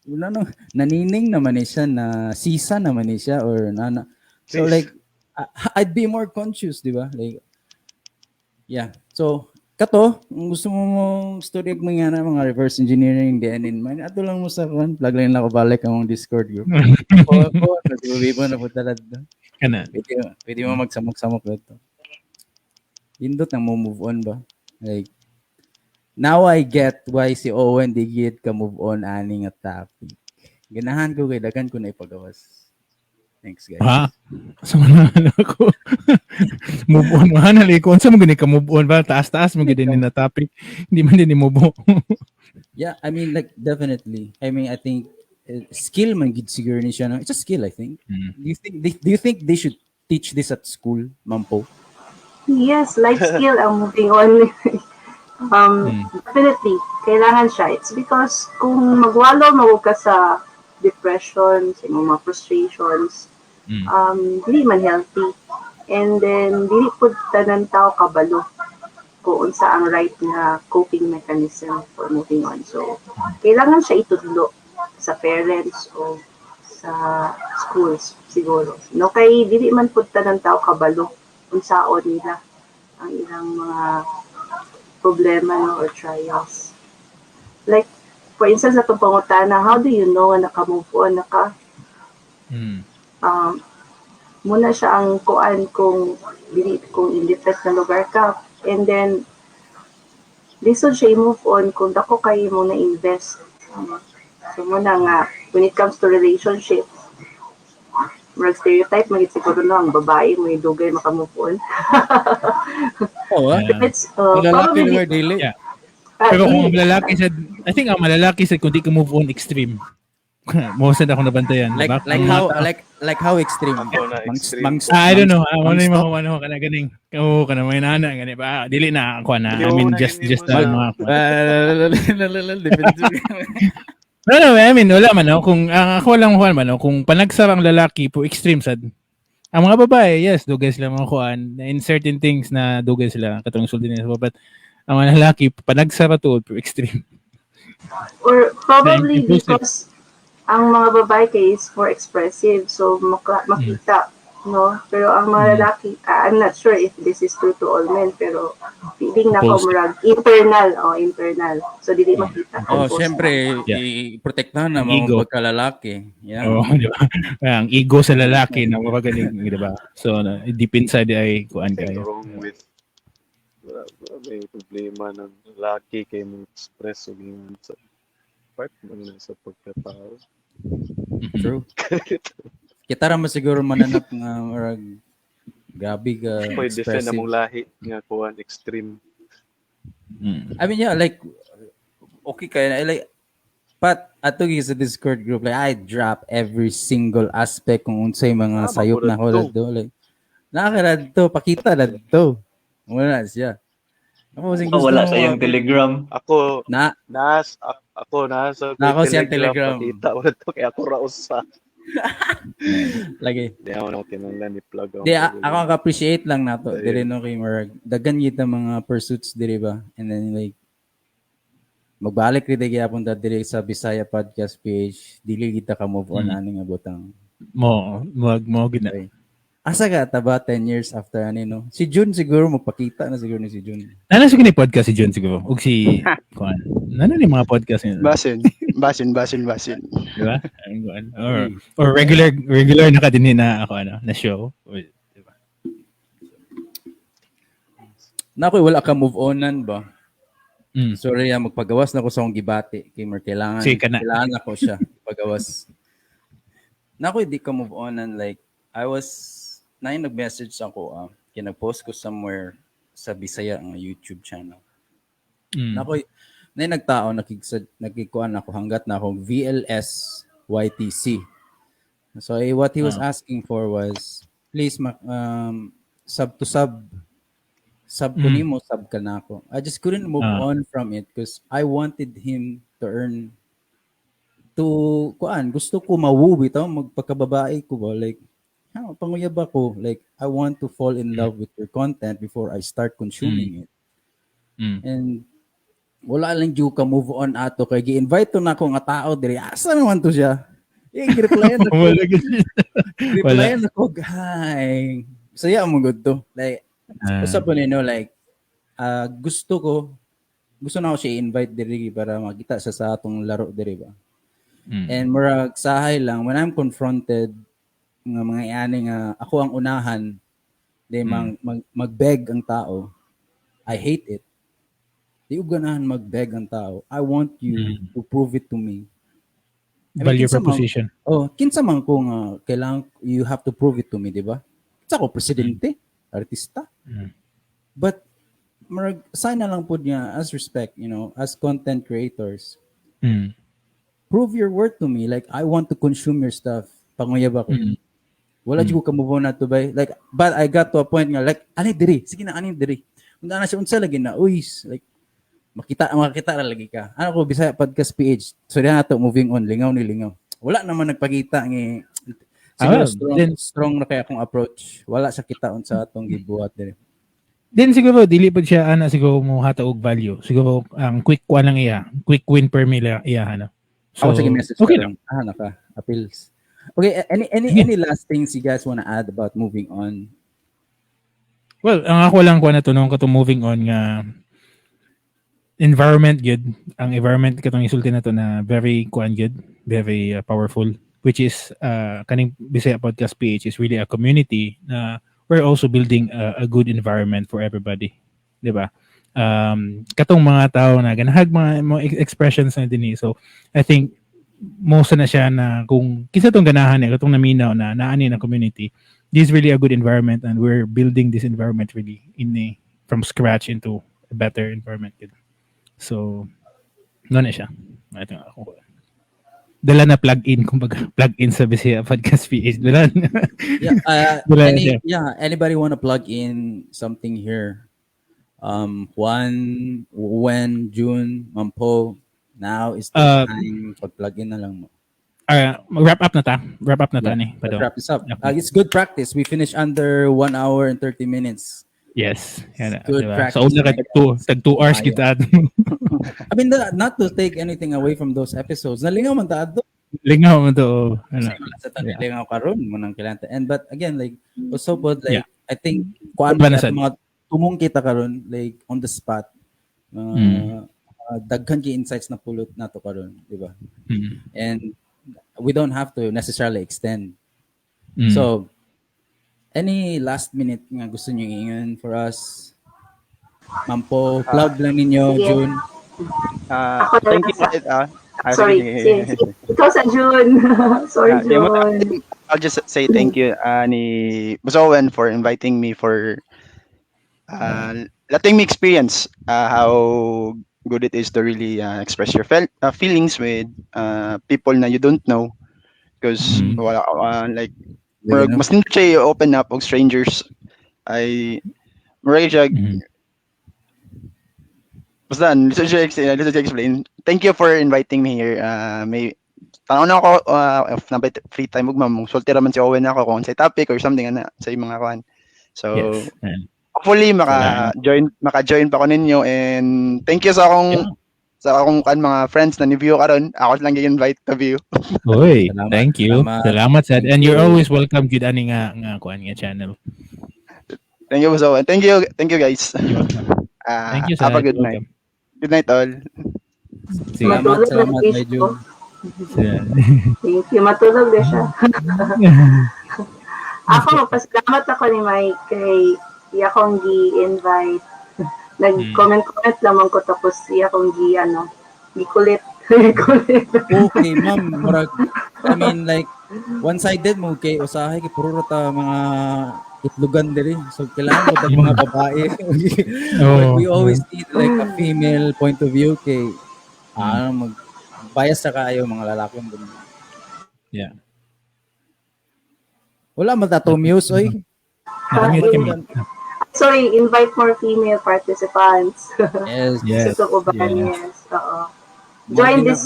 [SPEAKER 1] wala no, nanining naman ni siya na sisa naman ni siya or nana so
[SPEAKER 5] Sis.
[SPEAKER 1] like I'd be more conscious, di ba? Like yeah, so kato kung gusto mo mo story og mga na mga reverse engineering the end in mind ato lang mo sa kan plug lang na ko balik ang Discord group o o nagbibibo na po talad.
[SPEAKER 2] Kana.
[SPEAKER 1] Pwede mo magsamok-samok dito. Indot nang mo move on ba? Like, now I get why si Owen di gid ka move on ani nga topic. Ganahan ko kay daghan ko na ipagawas. Thanks, guys.
[SPEAKER 2] Ha? Sa mga ano ko. Move on man hali ko. Unsa mo gani ka move on ba? Taas-taas mo gid ni na topic. Hindi man din ni move on.
[SPEAKER 1] Yeah, I mean, like, definitely. I mean, I think skill man gid siguro ni siya. No? It's a skill, I think. Do you think they should teach this at school, Mampo?
[SPEAKER 6] Yes, life skill ang moving on. Definitely, kailangan siya. It's because kung magwalo mo ka sa depression, sa imong mga frustrations, dili man healthy. And then, dili pud tanan tao kabalo kung unsa ang right nga coping mechanism for moving on. So, kailangan siya itudlo sa parents o sa schools siguro. No, kay dili man pud tanan tao kabalo unsaon nila ang ilang mga problema, no, or trials. Like, for instance, atong pangutana, how do you know nga naka-move on na ka? Muna siya ang kuan kung dili kung indifferent na lugar ka and then lisod siya i-move on kung dako kay mo na invest. So muna nga when it comes to relationship, murag stereotype man gid siguro, no, ang babae mo yung dugay maka-move on.
[SPEAKER 1] Oo, ah.
[SPEAKER 6] It's
[SPEAKER 1] Ang lalaki
[SPEAKER 6] probably
[SPEAKER 1] lugar dili.
[SPEAKER 2] Yeah.
[SPEAKER 6] Ah,
[SPEAKER 2] Pero kung
[SPEAKER 6] dili.
[SPEAKER 2] ang lalaki sa I think ang malalaki sa kung di ka move on extreme. Mo sad ako nabantayan.
[SPEAKER 1] Like
[SPEAKER 2] diba?
[SPEAKER 1] like
[SPEAKER 2] Ang
[SPEAKER 1] how
[SPEAKER 2] mga tao-
[SPEAKER 1] like how extreme?
[SPEAKER 5] Ako na extreme.
[SPEAKER 2] Ah, I don't know. Ah,
[SPEAKER 1] mang
[SPEAKER 2] mo
[SPEAKER 1] stop?
[SPEAKER 2] yung ano kana ganing. Oo, kana may nana gani ba? Dili na ako na. I
[SPEAKER 5] Yo,
[SPEAKER 2] mean
[SPEAKER 5] na
[SPEAKER 2] just
[SPEAKER 5] gani
[SPEAKER 2] just
[SPEAKER 5] mo
[SPEAKER 2] mga
[SPEAKER 1] Defensive.
[SPEAKER 2] No, I mean, wala man, no? Kung ang ako lang kuan man, no? Kung panagsar ang lalaki po extreme sad. Ang mga babae, yes, dugay sila mga kuan in certain things na dugay sila katong sulti nila sa but ang mga lalaki panagsara tuod po extreme.
[SPEAKER 6] Or probably
[SPEAKER 2] Impulsive.
[SPEAKER 6] because ang mga babae kay is more expressive, so makita, no? Pero ang mga lalaki, ah, I'm not sure if this is true to all men, pero feeling na ko
[SPEAKER 2] Impulsive.
[SPEAKER 6] murag internal, oh, internal. So dili makita.
[SPEAKER 1] Oh,
[SPEAKER 6] Compose.
[SPEAKER 1] syempre i-protektahan na mga
[SPEAKER 2] Ego.
[SPEAKER 1] pagkalalaki. Yeah.
[SPEAKER 2] Oo, di ba? Ang ego sa lalaki na mapagaling, di ba? So, na, deep inside ay kuan
[SPEAKER 5] Nothing
[SPEAKER 2] kayo.
[SPEAKER 5] wrong with wala may problema ng lalaki kay mo express og ingon sa part man na sa pagkatao.
[SPEAKER 1] True. Kita ra man siguro mananap nga murag grabe ka
[SPEAKER 5] Pwede defend
[SPEAKER 1] expressive.
[SPEAKER 5] among lahi nga kuan extreme.
[SPEAKER 1] I mean, yeah, like okay kaya na like but ato gyud sa Discord group, like I drop every single aspect kung unsay mga
[SPEAKER 5] Tama
[SPEAKER 1] sayop
[SPEAKER 5] po
[SPEAKER 1] na ko
[SPEAKER 5] to.
[SPEAKER 1] to like nakakirad to pakita na to wala siya ako kasi
[SPEAKER 4] Oh,
[SPEAKER 1] gusto
[SPEAKER 4] wala
[SPEAKER 1] mo
[SPEAKER 4] sa iyong Telegram.
[SPEAKER 5] Ako
[SPEAKER 1] na
[SPEAKER 5] nas ako nasa
[SPEAKER 1] Na ako siyang Telegram.
[SPEAKER 5] Pakita wala to kay ako ra usa.
[SPEAKER 1] Lagi.
[SPEAKER 5] Di ako na kinahanglan ni-plug ang
[SPEAKER 1] Di, ako ang appreciate lang nato
[SPEAKER 5] Ayun.
[SPEAKER 1] Diri no kay murag daghan kita mga pursuits diri ba, and then like magbalik rin gyapon ta diri sa Bisaya Podcast page, dili kita ka move on ani nga butang.
[SPEAKER 2] Mo mag mo gid na.
[SPEAKER 1] Okay. Asa ka ta ba 10 years after ani, no? Si June siguro magpakita na siguro ni si June.
[SPEAKER 2] Nana siguro ni podcast si June siguro. Ug si kuan. Nana ni mga podcast niya.
[SPEAKER 3] Basin, basin, basin, basin.
[SPEAKER 2] Di ba? Ang kuan. Or regular regular na ka din na ako ano, na show. Or, di ba?
[SPEAKER 1] Na ako'y wala ka move onan ba? Sorry, magpagawas na ko sa akong gibati kay mer kailangan
[SPEAKER 2] Sige ka na.
[SPEAKER 1] kailangan ako siya pagawas. Na ako'y di ka move onan, like I was na yung nag-message ako kinag-post ko somewhere sa Bisaya nga YouTube channel. Na ako'y na yung nagtao nagkikuan ako hanggat na akong VLS YTC. So what he was asking for was please sub to sub sub ko nimo, sub ka na ako. I just couldn't move on from it because I wanted him to earn to kuan, gusto ko mawoo bitaw, magpakababae ko ba, like ha, panguyab ako, like I want to fall in love with your content before I start consuming it. And wala lang jud ka move on ato kay gi-invite to na ako nga tao diri, asa naman to siya? Eh, gi-replyan ako.
[SPEAKER 2] Wala gid.
[SPEAKER 1] Replyan ako, hi. Saya mo gud to. Like, usa po nino, like, gusto na ako siya i-invite diri para makita siya sa atong laro diri ba. And murag sahay lang, when I'm confronted nga mga iani nga ako ang unahan, di mag-beg ang tao, I hate it. Di ko ganahan mag-beg ang tao. I want you to prove it to me. I mean,
[SPEAKER 2] Value
[SPEAKER 1] kinsa man-
[SPEAKER 2] proposition.
[SPEAKER 1] Oh, kinsa man ko nga kailangan you have to prove it to me, di ba? Kinsa ko presidente, artista. But murag sana lang pud niya as respect, as content creators. Prove your worth to me. Like I want to consume your stuff. Panguyab ako. Wala jud ko ka-move on na to bay. Like but I got to a point nga like ani diri, sige na ani diri. Unta na siya unsa lagi na uy, like makita ra lagi ka. Ano ko Bisaya Podcast PH. So di na to moving on, lingaw ni lingaw. Wala naman nagpakita ngi siguro strong, strong na kaya akong approach. Wala sa kita unsa atong gibuhat diri.
[SPEAKER 2] Then siguro dili pud siya ana siguro mo hata og value. Siguro ang quick kuan lang iya, quick win per mil iya ano. So,
[SPEAKER 1] Ako sige message
[SPEAKER 2] okay
[SPEAKER 1] karon.
[SPEAKER 2] lang.
[SPEAKER 1] Ah, naka appeals. Okay, any last things you guys wanna add about moving on?
[SPEAKER 2] Well, ang ako lang kuan na to nung kato moving on nga environment good. Ang environment katong isulti na to na very kuan good, very powerful, which is kaning Bisaya Podcast PH is really a community na we're also building a good environment for everybody, 'di ba? Katong mga tao na ganahag mga expressions na dinhi. So I think most na siya na kung kinsa tong ganahan ni katong naminaw na naani na community, this is really a good environment and we're building this environment really in a, from scratch into a better environment gud. So no na siya. Ito nga ako. Dala na plug in, kumbaga plug in sa Bisaya Podcast PH. Dala na.
[SPEAKER 1] Yeah,
[SPEAKER 2] Wala
[SPEAKER 1] any,
[SPEAKER 2] siya.
[SPEAKER 1] yeah, anybody want to plug in something here? Juan, Wen, June, Mampo, now is the time. Pag-plug in na lang mo.
[SPEAKER 2] Wrap up na ta. Wrap up na ta
[SPEAKER 1] Yeah,
[SPEAKER 2] ni.
[SPEAKER 1] let's
[SPEAKER 2] Pado.
[SPEAKER 1] wrap this up.
[SPEAKER 2] Okay.
[SPEAKER 1] It's good practice. We finish under 1 hour and 30 minutes.
[SPEAKER 2] Yes. Yan,
[SPEAKER 1] Good
[SPEAKER 2] diba?
[SPEAKER 1] practice,
[SPEAKER 2] Sa una kay tag 2 hours
[SPEAKER 1] Ayo.
[SPEAKER 2] kita.
[SPEAKER 1] I mean, not to take anything away from those episodes. Nalingaw man ta adto.
[SPEAKER 2] Lingaw man to. Oh, ano.
[SPEAKER 1] Sa tanan lingaw karon mo nang kailangan. And but again, like also but like I think kuan
[SPEAKER 2] Ba na
[SPEAKER 1] man
[SPEAKER 2] sad?
[SPEAKER 1] mga tumong kita karon like on the spot. Mga daghan kay insights na pulot nato karon, di ba?
[SPEAKER 2] Mm.
[SPEAKER 1] And we don't have to necessarily extend. So any last minute nga gusto niyo ingon for us? Mampo, plug lang ninyo,
[SPEAKER 6] Sige.
[SPEAKER 1] June.
[SPEAKER 6] Ako na
[SPEAKER 3] Thank you.
[SPEAKER 6] lang
[SPEAKER 3] Sorry.
[SPEAKER 6] Sorry. Sige, sige. Ikaw sa June. Sorry, June.
[SPEAKER 3] I'll just say thank you ni Boss Owen for inviting me, for letting me experience how good it is to really express your feelings with people na you don't know because wala like murag, mas nindot siya i-open up og strangers ay murag siya basta lisod siya explain. Thank you for inviting me here. May Tanaw na ako if na free time ug ma'am, sulti ra man si Owen ako kung sa topic or something ana sa mga kuan. So hopefully maka-join pa ko ninyo and thank you sa akong kan mga friends na ni-view karon. Ako lang gi-invite to view.
[SPEAKER 2] Oy,
[SPEAKER 1] Salamat,
[SPEAKER 2] thank you.
[SPEAKER 1] salamat.
[SPEAKER 2] Salamat sad. And
[SPEAKER 1] Thank
[SPEAKER 2] you're
[SPEAKER 1] you.
[SPEAKER 2] Always welcome gud ani nga kuan nga channel.
[SPEAKER 3] Thank you so. Thank you guys.
[SPEAKER 2] You're welcome. Thank you,
[SPEAKER 3] Have a
[SPEAKER 2] sad.
[SPEAKER 3] good night.
[SPEAKER 2] Welcome.
[SPEAKER 3] Good night all.
[SPEAKER 2] Sige.
[SPEAKER 1] Salamat,
[SPEAKER 6] Matulog
[SPEAKER 1] salamat,
[SPEAKER 6] na siya.
[SPEAKER 1] medyo.
[SPEAKER 2] Sige.
[SPEAKER 6] Thank you. Matulog na siya. Ako, magpasalamat ako ni Mike kay iya akong gi-invite. Nag-comment-comment lamang ko tapos iya akong gi, ano, gikulit. Gikulit.
[SPEAKER 1] Okay, ma'am. Murag, I mean, like, one-sided mo kay usahay kay puro ra ta mga itlogan diri. So kailangan mo tag mga babae. Like, we always need like a female point of view kay mag bias sa kaayo mga lalaki mo. Wala man ta to muse oy.
[SPEAKER 2] Nakamute kami.
[SPEAKER 6] Sorry, invite more female participants.
[SPEAKER 1] Yes.
[SPEAKER 6] Sa uban, yes. Oo. Join
[SPEAKER 1] Mga
[SPEAKER 6] this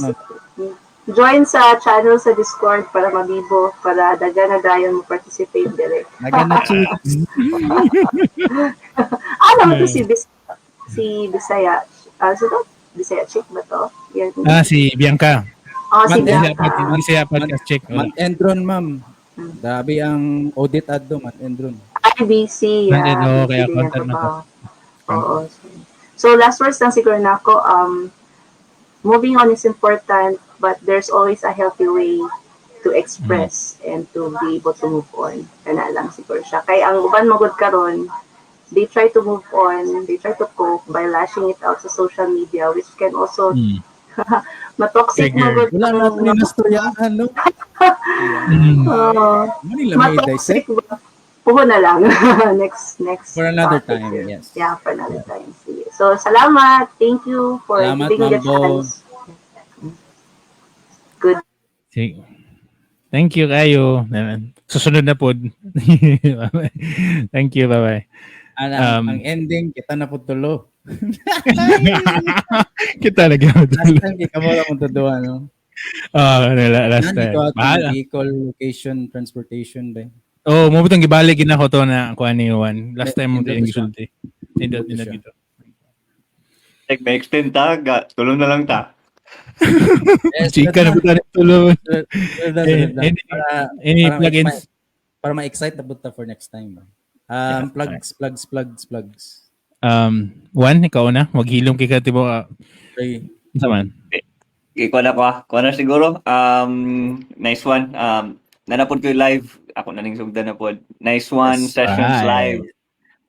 [SPEAKER 6] join sa channel sa Discord para mabibo, para daga na dayon mo participate dire.
[SPEAKER 1] Nagana chicks.
[SPEAKER 6] Ah, naman to si Bisaya. Ah, so to? Bisaya chick ba to? Yan.
[SPEAKER 2] Ah, si Bianca.
[SPEAKER 6] Oh, si
[SPEAKER 2] Bisaya,
[SPEAKER 6] Bianca.
[SPEAKER 2] Bisaya podcast chick.
[SPEAKER 1] Man Endron, ma'am. Grabe ang audit adto, Man Endron.
[SPEAKER 6] IBC. Yeah.
[SPEAKER 2] Nandun, oo,
[SPEAKER 6] BC
[SPEAKER 2] kaya
[SPEAKER 6] din ang
[SPEAKER 2] content na to.
[SPEAKER 6] trabaho. Oo. So, last words lang siguro na ako. Moving on is important, but there's always a healthy way to express and to be able to move on. Kana lang siguro siya. Kaya ang uban magud karon, they try to move on, they try to cope by lashing it out sa social media, which can also matoxic
[SPEAKER 2] Trigger.
[SPEAKER 6] magud.
[SPEAKER 1] Wala na ito ni nastoryahan, no?
[SPEAKER 6] Oo.
[SPEAKER 1] Manila may dissect.
[SPEAKER 6] Matoxic ba? Puho na lang. Next next
[SPEAKER 1] For another
[SPEAKER 6] topic.
[SPEAKER 1] Time, yes.
[SPEAKER 6] Yeah, for another time. Sige. So, salamat. Thank you for
[SPEAKER 1] Salamat,
[SPEAKER 6] giving me the
[SPEAKER 1] Ma'am Bo.
[SPEAKER 6] chance. Good.
[SPEAKER 2] Sige. Thank you kayo. Susunod na po. Thank you. Bye-bye.
[SPEAKER 1] Ang, ang ending, kita na po tulo.
[SPEAKER 2] Kita lagi mo
[SPEAKER 1] Last time, di ka mo lang tulo, ano?
[SPEAKER 2] Ah, last
[SPEAKER 1] Nan,
[SPEAKER 2] time.
[SPEAKER 1] ikaw atong
[SPEAKER 2] Bahala.
[SPEAKER 1] vehicle, location, transportation ba?
[SPEAKER 2] Oh, mo bitong gibalik gid nako to na kuan ni Juan. Last time mo
[SPEAKER 1] Nindot
[SPEAKER 2] din
[SPEAKER 1] siya.
[SPEAKER 2] gisulti. Nindot
[SPEAKER 1] Nindot
[SPEAKER 2] nindot
[SPEAKER 1] siya.
[SPEAKER 2] gito.
[SPEAKER 4] Like, may extend ta, ga, tulong na lang ta.
[SPEAKER 1] Yes,
[SPEAKER 2] Chika na po tayo tulo.
[SPEAKER 1] Sunod na.
[SPEAKER 2] Any
[SPEAKER 1] Para
[SPEAKER 2] plugins?
[SPEAKER 1] Para ma-excite na punta for next time. Ba? Plugs, plugs, plugs, plugs.
[SPEAKER 2] Juan, ikaw na. Maghilom kay ka tibo.
[SPEAKER 1] Okay.
[SPEAKER 2] Unsa man?
[SPEAKER 4] Okay, kuha na ko ah. Kuha na siguro. Nice one. Nanapod ko yung live. Ako na ning sugdan na pod. Nice one. Sessions
[SPEAKER 2] Bye.
[SPEAKER 4] live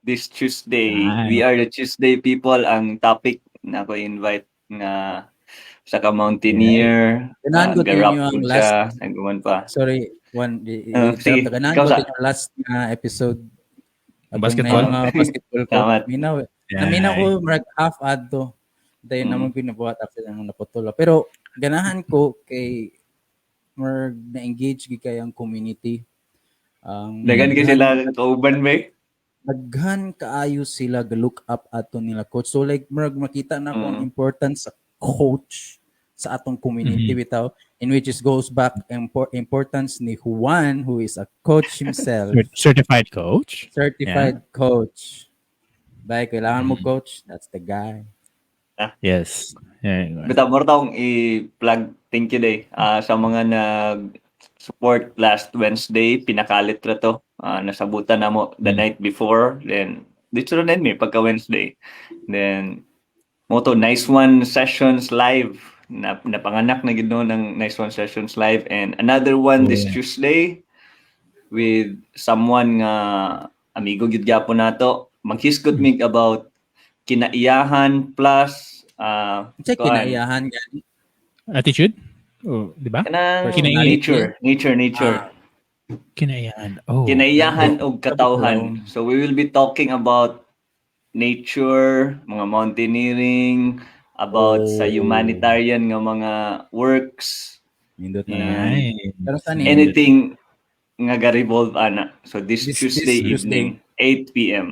[SPEAKER 4] this Tuesday.
[SPEAKER 2] Bye.
[SPEAKER 4] We are the Tuesday people. Ang topic na ako invite nga sa ka mountaineer.
[SPEAKER 1] Ganahan ko
[SPEAKER 4] Ga-rap
[SPEAKER 1] ninyo ang
[SPEAKER 4] po
[SPEAKER 1] last
[SPEAKER 4] siya. Nag-uman pa.
[SPEAKER 1] Sorry, Juan,
[SPEAKER 4] Sige,
[SPEAKER 1] ganahan
[SPEAKER 4] ikaw
[SPEAKER 1] ko
[SPEAKER 4] sa.
[SPEAKER 1] yung last na episode. Atong
[SPEAKER 2] Basketball?
[SPEAKER 1] na yung mga basketball ko.
[SPEAKER 4] Tama.
[SPEAKER 1] Minaw, eh. Naminaw ko murag half adto. Dayon naman ko nabuhat after nang naputol. Pero ganahan ko kay murag na-engage gid kay ang community. Ang
[SPEAKER 4] Dagan kay sila kauban ba eh?
[SPEAKER 1] Daghan kaayo sila ga-look up ato nila coach. So like murag makita na ko ang importance sa coach sa atong community bitaw, in which it goes back importance ni Juan, who is a coach himself.
[SPEAKER 2] Certified coach.
[SPEAKER 1] Certified coach. Bye, kailangan mo coach, that's the guy.
[SPEAKER 2] Yes. Yeah.
[SPEAKER 4] Bitaw mo akong i-plug, thank you day sa mga nag-support last Wednesday, pinakalit ra to. Nasabutan na mo the night before, then dito na mi pagka Wednesday. Then mo to Nice One Sessions Live na napanganak na gid no ng Nice One Sessions Live and another one this Tuesday with someone nga amigo gid gyapon nato. Maghisgot mig about kinaiyahan plus
[SPEAKER 1] Check
[SPEAKER 4] kuan,
[SPEAKER 1] kinaiyahan gani.
[SPEAKER 2] Attitude? Oh, di ba?
[SPEAKER 4] Kanang
[SPEAKER 2] Kinaiyahan.
[SPEAKER 4] nature, nature, nature.
[SPEAKER 1] Ah.
[SPEAKER 2] Kinaiyahan. Oh.
[SPEAKER 4] Kinaiyahan og katawhan. So we will be talking about nature, mga mountaineering, about sa humanitarian nga mga works,
[SPEAKER 1] Nindot na.
[SPEAKER 2] Nice.
[SPEAKER 1] Pero sa ni
[SPEAKER 4] anything nga ga-revolve ana. So this, Tuesday
[SPEAKER 1] This Tuesday.
[SPEAKER 4] evening, 8 p.m.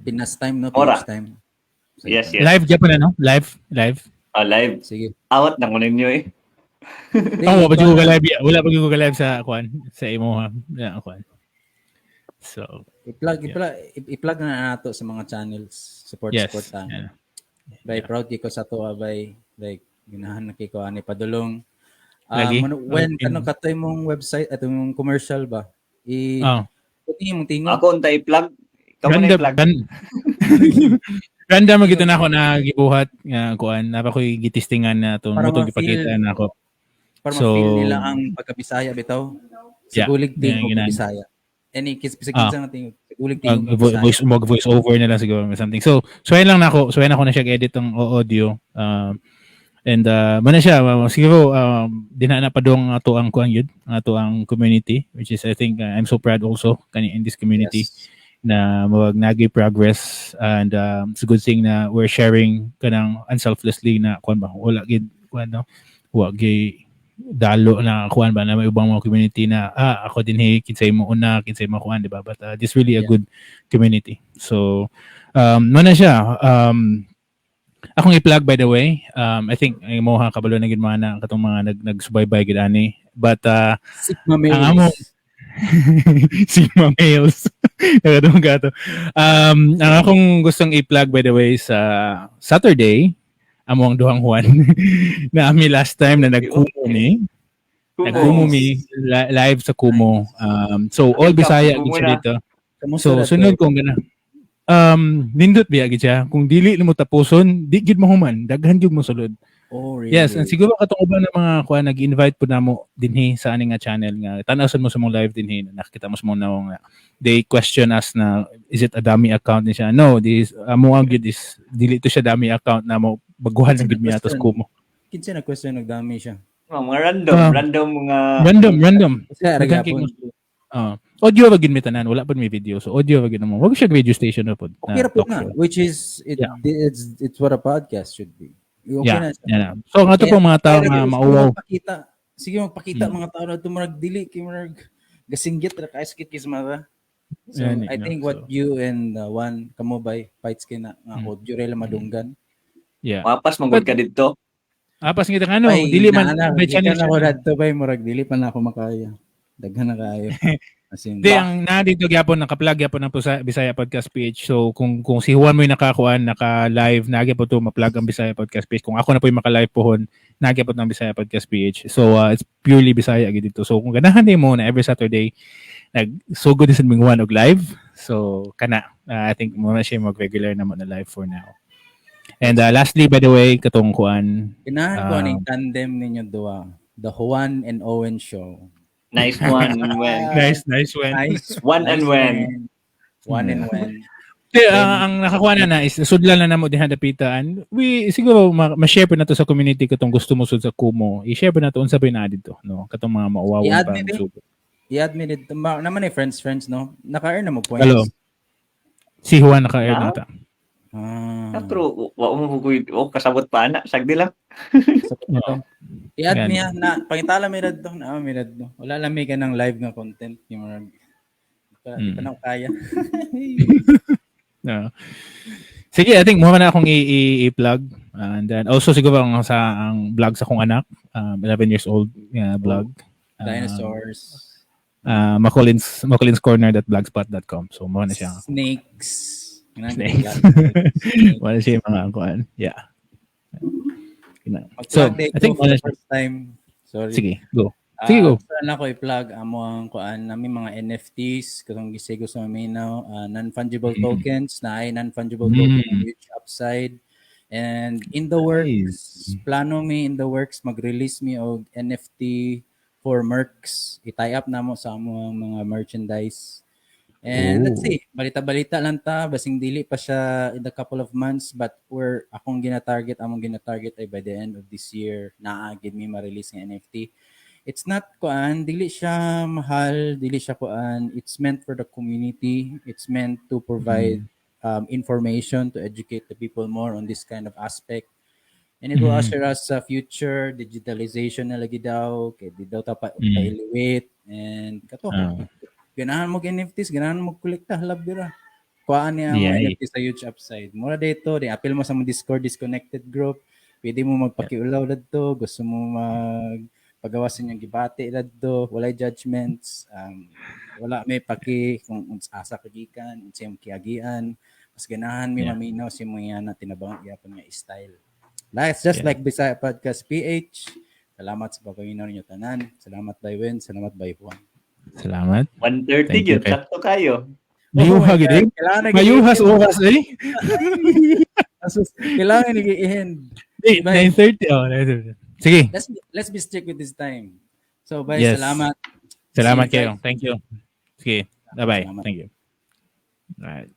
[SPEAKER 1] Pinas time, no?
[SPEAKER 4] Ora.
[SPEAKER 1] Pinas time. Sige.
[SPEAKER 4] Yes.
[SPEAKER 2] Live gyapon na, no? Live, live.
[SPEAKER 4] Live.
[SPEAKER 1] Sige.
[SPEAKER 4] Awat na ko ninyo eh.
[SPEAKER 2] Oh, wala pa jud ko live. Wala pa jud ko live sa kuan sa imo ha. Yeah, kuan. So,
[SPEAKER 1] I-plug, i-plug, i-plug na nato sa mga channels. Support, support ta. Bay, proud kay ko sa ato, bay. Like, ginahan na kay ko ani padulong.
[SPEAKER 2] Lagi?
[SPEAKER 1] When kanang katoy mong website ato mong commercial ba? I puti mong tingog.
[SPEAKER 4] Ako unta i-plug. Ikaw mo na
[SPEAKER 2] Random
[SPEAKER 4] i-plug.
[SPEAKER 2] Random gyud na ako na gibuhat nga kuan na pa ko'y gitistingan na to
[SPEAKER 1] Para
[SPEAKER 2] mo to
[SPEAKER 1] ma-feel-
[SPEAKER 2] gipakita na ako.
[SPEAKER 1] Para
[SPEAKER 2] So-
[SPEAKER 1] ma-feel nila ang pagkabisaya bitaw.
[SPEAKER 2] Yeah.
[SPEAKER 1] Sigulig tingog
[SPEAKER 2] Yeah, ginan.
[SPEAKER 1] Bisaya. Any kis bisag kinsa nga tingog. Sigulig tingog Bisaya.
[SPEAKER 2] Voice mag voice over na lang siguro or something. So, so lang nako, so ako na siya edit ang audio. And muna siya siguro dinha na padung ato ang kuan yun, ato ang community, which is I think I'm so proud also kani in this community na mawag nagi progress and it's a good thing na we're sharing kanang unselflessly na kuan ba, wala gid kuan, no, wa gi dalo na kuan ba na may ubang mga community na ako din hey, kinsay mo una, kinsay mo kuan, di ba? But this really a good community. So muna siya akong i-plug, by the way, I think ang imo ha kabalo na gid mga na katong mga nagsubaybay gid ani, but
[SPEAKER 1] Sigma males.
[SPEAKER 2] Ang Sigma males. Nakadungog ka to. Ang akong gustong i-plug, by the way, sa Saturday, amo ang duhang Juan na ami last time na nagkumo ni. Nagkumo mi live sa Kumu. So all Bisaya gid
[SPEAKER 4] Kumu
[SPEAKER 2] siya
[SPEAKER 4] na.
[SPEAKER 2] dito.
[SPEAKER 1] Kamusta
[SPEAKER 2] So
[SPEAKER 1] na to?
[SPEAKER 2] sunod kong gana. Nindot biya gid siya. Kung dili nimo tapuson, di gid mahuman. Daghan gyud mo sulod.
[SPEAKER 1] Oh, really?
[SPEAKER 2] Yes, and siguro katong uban ng mga kuan nag-invite po namo dinhi sa ani nga channel nga tan-aw sad mo sa mong live dinhi, nakita mo sa mong nawong nga they question us na is it a dummy account ni siya? No, this amo ang gyud is dili to siya dummy account na mo baguhan lang gyud mi atos
[SPEAKER 1] Question.
[SPEAKER 2] Kumu.
[SPEAKER 1] Kinsa na question nagdami siya?
[SPEAKER 4] Oh, mga random, random mga
[SPEAKER 2] Random, random.
[SPEAKER 1] Kasi ara
[SPEAKER 2] Daghan kay
[SPEAKER 1] gyapon.
[SPEAKER 2] Audio ra gyud mi tanan, wala pud may video. So audio ra gyud mo. Wag siya radio station na pud.
[SPEAKER 1] Okay ra
[SPEAKER 2] na
[SPEAKER 1] pud
[SPEAKER 2] talk
[SPEAKER 1] na,
[SPEAKER 2] show.
[SPEAKER 1] which is it, it's what a podcast should be. Okay na siya.
[SPEAKER 2] Yeah, na. So nga to po mga tao
[SPEAKER 1] Kaya
[SPEAKER 2] nga
[SPEAKER 1] sige
[SPEAKER 2] mauwaw.
[SPEAKER 1] magpakita. Sige magpakita mga tao na tumurag dili kay murag gasinggit ra kay sakit kay sa mata. So
[SPEAKER 2] Yan,
[SPEAKER 1] I
[SPEAKER 2] no,
[SPEAKER 1] think what
[SPEAKER 2] so-
[SPEAKER 1] you and one kamo bay fights kay na nga audio ra lang madunggan.
[SPEAKER 2] Yeah.
[SPEAKER 4] Mapas manggod ka dito.
[SPEAKER 2] Apas ngita ano,
[SPEAKER 1] Ay,
[SPEAKER 2] dili man
[SPEAKER 1] naana,
[SPEAKER 2] may channel
[SPEAKER 1] gikan ako
[SPEAKER 2] siya.
[SPEAKER 1] radto bay murag dili pa na ako makaya. Daghan na kaayo. As in,
[SPEAKER 2] Di, ang na dito gyapon naka-plug gyapon ang Bisaya Podcast PH. So kung si Juan mo yung nakakuan, naka-live, naa gyapon to ma-plug ang Bisaya Podcast PH. Kung ako na po yung maka-live pohon, naa gyapon ang Bisaya Podcast PH. So it's purely Bisaya gyud dito. So kung ganahan din mo na every Saturday nagsugod din sa ming Juan og live. So kana I think mo na siya mag-regular na mo na live for now. And lastly, by the way, katong kuan
[SPEAKER 1] ganahan ko aning tandem ninyo duha. The Juan and Owen Show.
[SPEAKER 4] Nice one, when.
[SPEAKER 2] Nice, nice one.
[SPEAKER 1] Nice.
[SPEAKER 4] One and
[SPEAKER 1] Nice
[SPEAKER 4] when.
[SPEAKER 1] One and when.
[SPEAKER 2] Di, ang nakakuha na na is sudlan na namo diha dapitaan. We siguro ma-share po na to sa community katong gusto mo sud sa Kumu. I-share po na to unsa ba na dito, no? Katong mga mauwawon
[SPEAKER 1] I-add
[SPEAKER 2] pa
[SPEAKER 1] me,
[SPEAKER 2] ang sugod.
[SPEAKER 1] I-add me dito. Naman eh, friends, friends, no? Naka-earn na mo points.
[SPEAKER 2] Hello. Si Juan naka-air na ta.
[SPEAKER 1] Ah.
[SPEAKER 4] Pero wa mo ko oh, kasabot pa ana, sagdi lang.
[SPEAKER 1] Sa ito. I-add
[SPEAKER 2] Yan.
[SPEAKER 1] me ah, na pangitala mi radto, na mi radto. Wala lang may ganang live nga content yung mga di pa na ako kaya.
[SPEAKER 2] No. Sige, I think mo na akong i-plug. And then also siguro ang sa ang vlog sa akong anak, 11 years old nga vlog.
[SPEAKER 1] Dinosaurs,
[SPEAKER 2] Macolin's macolinscorner.blogspot.com. So mo na siya.
[SPEAKER 1] Snakes.
[SPEAKER 2] Snakes.
[SPEAKER 1] Snakes.
[SPEAKER 2] Wala siya yung mga kuan. Yeah. So,
[SPEAKER 1] Mag-plug day
[SPEAKER 2] I think
[SPEAKER 1] ko for
[SPEAKER 2] wala
[SPEAKER 1] the
[SPEAKER 2] siya.
[SPEAKER 1] first time. Sorry.
[SPEAKER 2] Sige, go. Sige, go.
[SPEAKER 1] Gusto na ako i-plug amo ang kuan nami mga NFTs katong gisego sa Minaw, non-fungible tokens na ay non-fungible token huge upside. And in the works, plano mi in the works mag-release mi og NFT for mercs. I-tie up namo sa amo ang mga merchandise. And let's see, balita-balita lang ta, basing dili pa siya in a couple of months, but we're akong gina-target, among gina-target ay by the end of this year naa gid mi ma-release ng NFT. It's not kuan, dili siya mahal, dili siya kuan. It's meant for the community. It's meant to provide information to educate the people more on this kind of aspect. And it will usher us sa future digitalization na lagi daw, kay di daw ta pa, pa-elevate and kato. Ganahan mo NFTs, ganahan mo kolekta, halab dira. Kuhaan niya ang NFT sa huge upside. Mura dito, di apil mo sa mong Discord disconnected group. Pwede mo magpakiulaw dadto, gusto mo mag pagawas inyong gibati dadto, walay judgments, wala may paki kung asa ka gikan, unsa imong kiagian, mas ganahan mi maminaw sa imong yana tinabang gyapon nga style. That's just like Bisaya Podcast PH. Salamat sa pagpaminaw ninyo tanan. Salamat, Bai Wen, salamat, Bai Juan.
[SPEAKER 2] Salamat.
[SPEAKER 4] 1:30
[SPEAKER 2] Thank you,
[SPEAKER 4] yun, sakto kayo.
[SPEAKER 2] Mayuha
[SPEAKER 1] Oh my
[SPEAKER 2] gid eh.
[SPEAKER 1] God, kailangan na
[SPEAKER 2] Mayuhas
[SPEAKER 1] gi-end.
[SPEAKER 2] oras eh.
[SPEAKER 1] Asus, kailangan na gi-end.
[SPEAKER 2] Eh,
[SPEAKER 1] Bye.
[SPEAKER 2] 9:30. Oh, 9:30. Sige.
[SPEAKER 1] Let's be strict with this time. So, bye, salamat.
[SPEAKER 2] Salamat
[SPEAKER 1] See you
[SPEAKER 2] kayo.
[SPEAKER 1] guys.
[SPEAKER 2] Thank you. Sige. Bye-bye.
[SPEAKER 1] Salamat.
[SPEAKER 2] Thank you. All right.